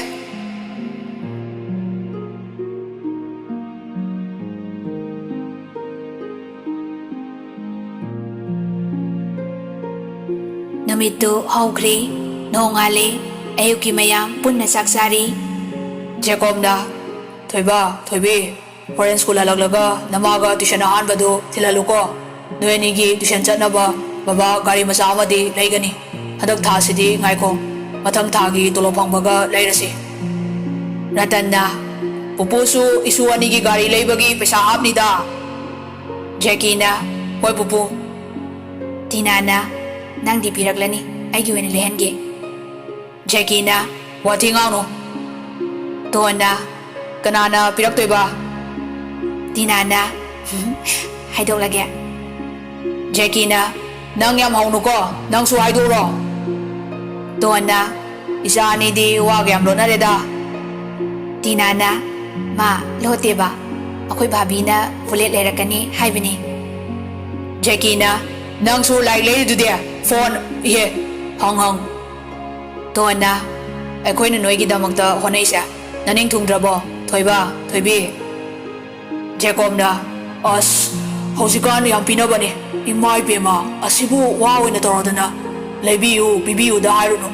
ꯅꯨꯃꯤꯠꯇꯨ ꯍꯧꯈ꯭ꯔꯦ꯫ ꯅꯣꯡꯉꯥꯜꯂꯦ꯫ ꯑꯌꯨꯛꯀꯤ ꯃꯌꯥꯝ ꯄꯨꯟꯅ ꯆꯥꯛ ꯆꯥꯔꯤ꯫ ꯖꯦꯀꯣꯕꯅ, "ꯊꯣꯏꯕ, ꯊꯣꯏꯕꯤ, ꯍꯣꯔꯦꯟ ꯁ꯭ꯀꯨꯜ ꯍꯜꯂꯛꯂꯒ ꯅꯃꯥꯒ ꯇ꯭ꯌꯨꯁꯟ ꯑꯍꯥꯟꯕꯗꯨ ꯊꯤꯜꯍꯜꯂꯨꯀꯣ꯫ ꯅꯣꯏ ꯑꯅꯤꯒꯤ ꯇ꯭ꯌꯨꯁꯟ ꯆꯠꯅꯕ ꯕꯕꯥ ꯒꯥꯔꯤ ꯃꯆꯥ ꯑꯃꯗꯤ ꯂꯩꯒꯅꯤ꯫ ꯍꯟꯗꯛ ꯊꯥꯁꯤꯗꯤ ꯉꯥꯏꯈꯣ, ꯃꯊꯪ ꯊꯥꯒꯤ ꯇꯣꯂꯣꯞ ꯐꯪꯕꯒ ꯂꯩꯔꯁꯤ"꯫ ꯔꯇꯟꯅ, "ꯄꯨꯄꯨꯁꯨ ꯏꯁꯨ ꯑꯅꯤꯒꯤ ꯒꯥꯔꯤ ꯂꯩꯕꯒꯤ ꯄꯩꯁꯥ ꯍꯥꯞꯅꯤꯗ"꯫ ꯖꯦꯀꯤꯅ, "ꯍꯣꯏ ꯄꯨꯄꯨ"꯫ ꯇꯤꯅꯥꯅ, "ꯅꯪꯗꯤ ꯄꯤꯔꯛꯂꯅꯤ, ꯑꯩꯒꯤ ꯑꯣꯏꯅ ꯂꯩꯍꯟꯒꯦ"꯫ ꯖꯦꯀꯤꯅ, "ꯋꯥꯊꯤ ꯉꯥꯡꯅꯨ"꯫ ꯇꯣꯟꯅ, "ꯀꯅꯥꯅ ꯄꯤꯔꯛꯇꯣꯏꯕ?" ꯇꯤꯅꯥꯅ, "ꯍꯥꯏꯗꯣꯛꯂꯒꯦ"꯫ ꯖꯦꯀꯤꯅ, "ꯅꯪ ꯌꯥꯝ ꯍꯧꯅꯨꯀꯣ, ꯅꯪꯁꯨ ꯍꯥꯏꯗꯣꯛꯎꯔꯣ"꯫ ꯇꯣꯟꯅ, "ꯏꯆꯥ ꯑꯅꯤꯗꯤ ꯋꯥꯒ ꯌꯥꯝ ꯂꯣꯠꯅꯔꯦꯗ"꯫ ꯇꯤꯅꯥꯅ, "ꯃꯥ ꯂꯣꯠꯇꯦꯕ, ꯑꯩꯈꯣꯏ ꯚꯥꯕꯤꯅ ꯕꯨꯂꯦꯠ ꯂꯩꯔꯛꯀꯅꯤ ꯍꯥꯏꯕꯅꯤ"꯫ ꯖꯦꯀꯤꯅ, "ꯅꯪꯁꯨ ꯂꯥꯏꯔꯤꯛ ꯂꯩꯔꯤꯗꯨꯗꯤ, ꯐꯣꯟ, ꯏꯍꯦ, ꯍꯪ ꯍꯪ"꯫ ꯇꯣꯟꯅ, "ꯑꯩꯈꯣꯏꯅ ꯅꯣꯏꯒꯤꯗꯃꯛꯇ ꯍꯣꯠꯅꯩꯁꯦ ꯅꯅꯤꯡ ꯊꯨꯡꯗ꯭ꯔꯕꯣ, ꯊꯣꯏꯕ, ꯊꯣꯏꯕꯤ?" ꯖꯦꯀꯣꯕꯅ, "ꯑꯁ, ꯍꯧꯖꯤꯛꯀꯥꯟ ꯌꯥꯝ ꯄꯤꯅꯕꯅꯦ꯫ ꯏꯃꯥ ꯏꯕꯦꯝꯃ, ꯑꯁꯤꯕꯨ ꯋꯥ ꯑꯣꯏꯅ ꯇꯧꯔꯗꯅ꯫ ꯂꯩꯕꯤꯌꯨ, ꯄꯤꯕꯤꯌꯨꯗ ꯍꯥꯏꯔꯨꯅꯨ꯫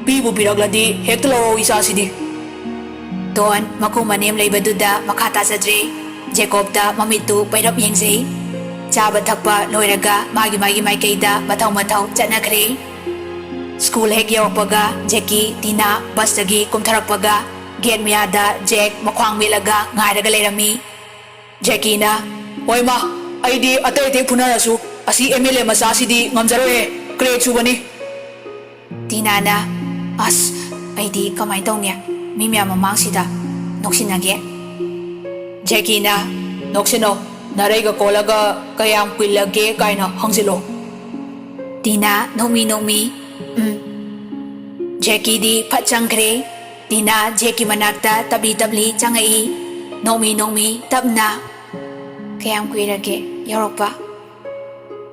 ꯄꯤꯕꯨ ꯄꯤꯔꯛꯂꯗꯤ ꯍꯦꯛꯇ ꯂꯧꯔꯧ ꯏꯆꯥꯁꯤꯗꯤ"꯫ ꯇꯣꯟ ꯃꯈꯣꯡ ꯃꯅꯦꯝ ꯂꯩꯕꯗꯨꯗ ꯃꯈꯥ ꯇꯥꯖꯗ꯭ꯔꯦ꯫ ꯖꯦꯀꯣꯕꯇ ꯃꯃꯤꯠꯇꯨ ꯄꯩꯔꯞ ꯌꯦꯡꯖꯩ꯫ ꯆꯥꯕ ꯊꯛꯄ ꯂꯣꯏꯔꯒ ꯃꯥꯒꯤ ꯃꯥꯒꯤ ꯃꯥꯏꯀꯩꯗ ꯃꯊꯧ ꯃꯊꯧ ꯆꯠꯅꯈ꯭ꯔꯦ꯫ ꯁ꯭ꯀꯨꯜ ꯍꯦꯛ ꯌꯧꯔꯛꯄꯒ ꯖꯦꯀꯤ, ꯇꯤꯅꯥ ꯕꯁꯇꯒꯤ ꯀꯨꯝꯊꯔꯛꯄꯒ ꯒꯦꯠ ꯃꯌꯥꯗ ꯖꯦꯛ ꯃꯈ꯭ꯋꯥꯡ ꯃꯦꯠꯂꯒ ꯉꯥꯏꯔꯒ ꯂꯩꯔꯝꯃꯤ꯫ ꯖꯦꯀꯤꯅ, "ꯍꯣꯏ ꯃꯥ, ꯑꯩꯗꯤ ꯑꯇꯩ ꯑꯇꯩ ꯐꯨꯅꯔꯁꯨ ꯑꯁꯤ ꯑꯦꯝ ꯑꯦꯜ ꯑꯦ ꯃꯆꯥꯁꯤꯗꯤ ꯉꯝꯖꯔꯣꯏꯍꯦ, ꯀ꯭ꯔꯦꯛ ꯆꯨꯕꯅꯤ"꯫ ꯇꯤꯅꯥꯅ, "ꯑꯁ, ꯑꯩꯗꯤ ꯀꯃꯥꯏꯅ ꯇꯧꯅꯤ? ꯃꯤ ꯃꯌꯥꯝ ꯃꯃꯥꯡꯁꯤꯗ ꯅꯣꯛꯁꯤꯟꯅꯒꯦ"꯫ ꯖꯦꯀꯤꯅ, "ꯅꯣꯛꯁꯤꯟꯅꯧ, ꯅꯥꯔꯩꯒ ꯀꯣꯜꯂꯒ ꯀꯌꯥꯝ ꯀꯨꯏꯂꯒꯦ ꯀꯥꯏꯅ ꯍꯪꯖꯤꯜꯂꯣ"꯫ ꯇꯤꯅꯥ ꯅꯣꯛꯃꯤ ꯅꯣꯛꯃꯤ, "ꯎꯝ"꯫ ꯖꯦꯀꯤꯗꯤ ꯐꯠ ꯆꯪꯈ꯭ꯔꯦ꯫ ꯇꯤꯅꯥ ꯖꯦꯛꯀꯤ ꯃꯅꯥꯛꯇ ꯇꯞꯂꯤ ꯇꯞꯂꯤ ꯆꯪꯉꯛꯏ꯫ ꯅꯣꯡꯃꯤ ꯅꯣꯡꯃꯤ ꯇꯞꯅ꯫ "ꯀꯌꯥꯝ ꯀꯨꯏꯔꯒꯦ ꯌꯧꯔꯛꯄ?"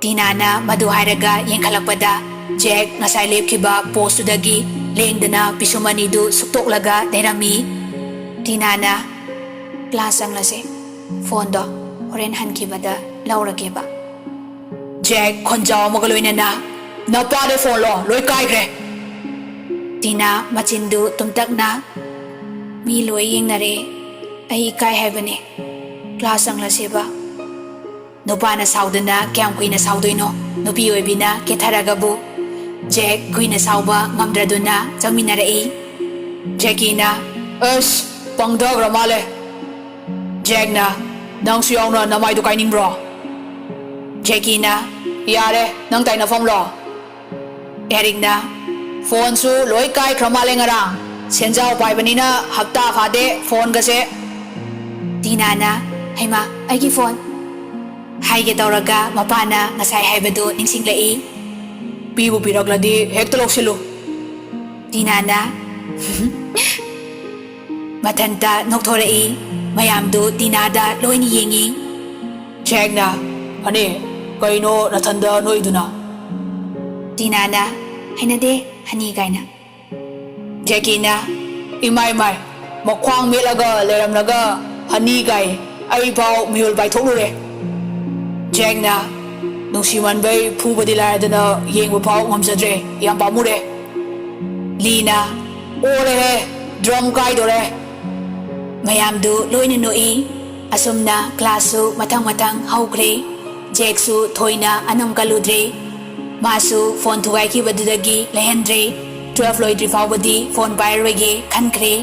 ꯇꯤꯅꯥꯅ ꯃꯗꯨ ꯍꯥꯏꯔꯒ ꯌꯦꯡꯈꯠꯂꯛꯄꯗ, ꯖꯦꯛ ꯉꯁꯥꯏ ꯂꯦꯞꯈꯤꯕ ꯄꯣꯁꯇꯨꯗꯒꯤ ꯂꯦꯡꯗꯅ ꯄꯤꯁꯨꯝ ꯑꯅꯤꯗꯨ ꯁꯨꯛꯇꯣꯛꯂꯒ ꯂꯩꯔꯝꯃꯤ꯫ ꯇꯤꯅꯥꯅ, "ꯀ꯭ꯂꯥꯁ ꯆꯪꯂꯁꯦ, ꯐꯣꯟꯗꯣ ꯍꯣꯔꯦꯟ ꯍꯟꯈꯤꯕꯗ ꯂꯧꯔꯒꯦꯕ꯫" ꯖꯦꯛ ꯈꯣꯟꯖꯥꯎ ꯑꯃꯒ ꯂꯣꯏꯅꯅ, "ꯅꯄꯥꯗ ꯐꯣꯟꯂꯣ, ꯂꯣꯏ ꯀꯥꯏꯈ꯭ꯔꯦ꯫" ꯇꯤꯅꯥ ꯃꯆꯤꯟꯗꯨ ꯇꯨꯝꯇꯛꯅ, "ꯃꯤ ꯂꯣꯏ ꯌꯦꯡꯅꯔꯦ, ꯑꯩ ꯏꯀꯥꯏ ꯍꯥꯏꯕꯅꯦ, ꯀ꯭ꯂꯥꯁ ꯆꯪꯂꯁꯦꯕ꯫" ꯅꯨꯄꯥꯅ ꯁꯥꯎꯗꯅ ꯀꯌꯥꯝ ꯀꯨꯏꯅ ꯁꯥꯎꯗꯣꯏꯅꯣ? ꯅꯨꯄꯤ ꯑꯣꯏꯕꯤꯅ ꯀꯦꯊꯔꯒꯕꯨ ꯖꯦꯛ ꯀꯨꯏꯅ ꯁꯥꯎꯕ ꯉꯝꯗ꯭ꯔꯗꯨꯅ ꯆꯪꯃꯤꯟꯅꯔꯛꯏ꯫ ꯖꯦꯀꯤꯅ, "ꯑꯁ, ꯄꯪꯊꯈ꯭ꯔ ꯃꯥꯜꯂꯦ꯫" ꯖꯦꯛꯅ, "ꯅꯪꯁꯨ ꯌꯥꯎꯅ ꯅꯃꯥꯏꯗꯨ ꯀꯥꯏꯅꯤꯡꯕ꯭ꯔꯣ?" ꯖꯦꯀꯤꯅ, "ꯌꯥꯔꯦ, ꯅꯪ ꯇꯥꯏꯅꯐꯝꯂꯣ?" ꯑꯦꯔꯤꯛꯅ, "ꯐꯣꯟꯁꯨ ꯂꯣꯏ ꯀꯥꯏꯈ꯭ꯔ ꯃꯥꯜꯂꯦ ꯉꯔꯥꯡ꯫ ꯁꯦꯟꯖꯥꯎ ꯄꯥꯏꯕꯅꯤꯅ ꯍꯞꯇꯥ ꯐꯥꯗꯦ ꯐꯣꯟꯒꯁꯦ꯫" ꯇꯤꯅꯥꯅ, "ꯍꯩꯃꯥ, ꯑꯩꯒꯤ ꯐꯣꯟ!" ꯍꯥꯏꯒꯦ ꯇꯧꯔꯒ ꯃꯄꯥꯅ ꯉꯁꯥꯏ ꯍꯥꯏꯕꯗꯨ ꯅꯤꯡꯁꯤꯡꯂꯛꯏ꯫ "ꯄꯤꯕꯨ ꯄꯤꯔꯛꯂꯗꯤ ꯍꯦꯛꯇ ꯂꯧꯁꯤꯜꯂꯨ꯫" ꯇꯤꯅꯥꯅ ꯃꯊꯟꯇ ꯅꯣꯛꯊꯣꯔꯛꯏ꯫ ꯃꯌꯥꯝꯗꯨ ꯇꯤꯅꯥꯗ ꯂꯣꯏꯅ ꯌꯦꯡꯉꯤ꯫ ꯖꯦꯛꯅ, "ꯍꯅꯤ, ꯀꯩꯅꯣ ꯅꯊꯟꯗ ꯅꯣꯛꯏꯗꯨꯅ?" ꯇꯤꯅꯥꯅ, "ꯍꯩꯅꯗꯦ, ꯍꯅꯤ ꯀꯥꯏꯅ꯫" ꯖꯦꯀꯤꯅ, "ꯏꯃꯥꯏ ꯃꯥꯏ, ꯃꯈ꯭ꯋꯥꯡ ꯃꯦꯠꯂꯒ ꯂꯩꯔꯝꯂꯒ ꯍꯅꯤ ꯀꯥꯏ, ꯑꯩ ꯐꯥꯎ ꯃꯤꯍꯨꯜ ꯄꯥꯏꯊꯣꯛꯂꯨꯔꯦ꯫" ꯖꯦꯛꯅ, "ꯅꯨꯡꯁꯤꯃꯟꯕꯩ ꯐꯨꯕꯗꯤ ꯂꯥꯏꯔꯗꯅ ꯌꯦꯡꯕ ꯐꯥꯎ ꯉꯝꯖꯗ꯭ꯔꯦ, ꯌꯥꯝ ꯄꯥꯝꯃꯨꯔꯦ꯫" ꯂꯤꯅ, "ꯑꯣꯔꯦꯍꯦ, ꯗ꯭ꯔꯝ ꯀꯥꯏꯗꯣꯔꯦ꯫" ꯃꯌꯥꯝꯗꯨ ꯂꯣꯏꯅ ꯅꯣꯛꯏ꯫ ꯑꯁꯨꯝꯅ ꯀ꯭ꯂꯥꯁꯁꯨ ꯃꯊꯪ ꯃꯊꯪ ꯍꯧꯈ꯭ꯔꯦ꯫ ꯖꯦꯛꯁꯨ ꯊꯣꯏꯅ ꯑꯅꯝ ꯀꯜꯂꯨꯗ꯭ꯔꯦ꯫ ꯃꯥꯁꯨ ꯐꯣꯟ ꯊꯨꯒꯥꯏꯈꯤꯕꯗꯨꯗꯒꯤ ꯂꯩꯍꯟꯗ꯭ꯔꯦ꯫ ꯇꯨꯋꯦꯜꯐ ꯂꯣꯏꯗ꯭ꯔꯤ ꯐꯥꯎꯕꯗꯤ ꯐꯣꯟ ꯄꯥꯏꯔꯔꯣꯏꯒꯦ ꯈꯟꯈ꯭ꯔꯦ꯫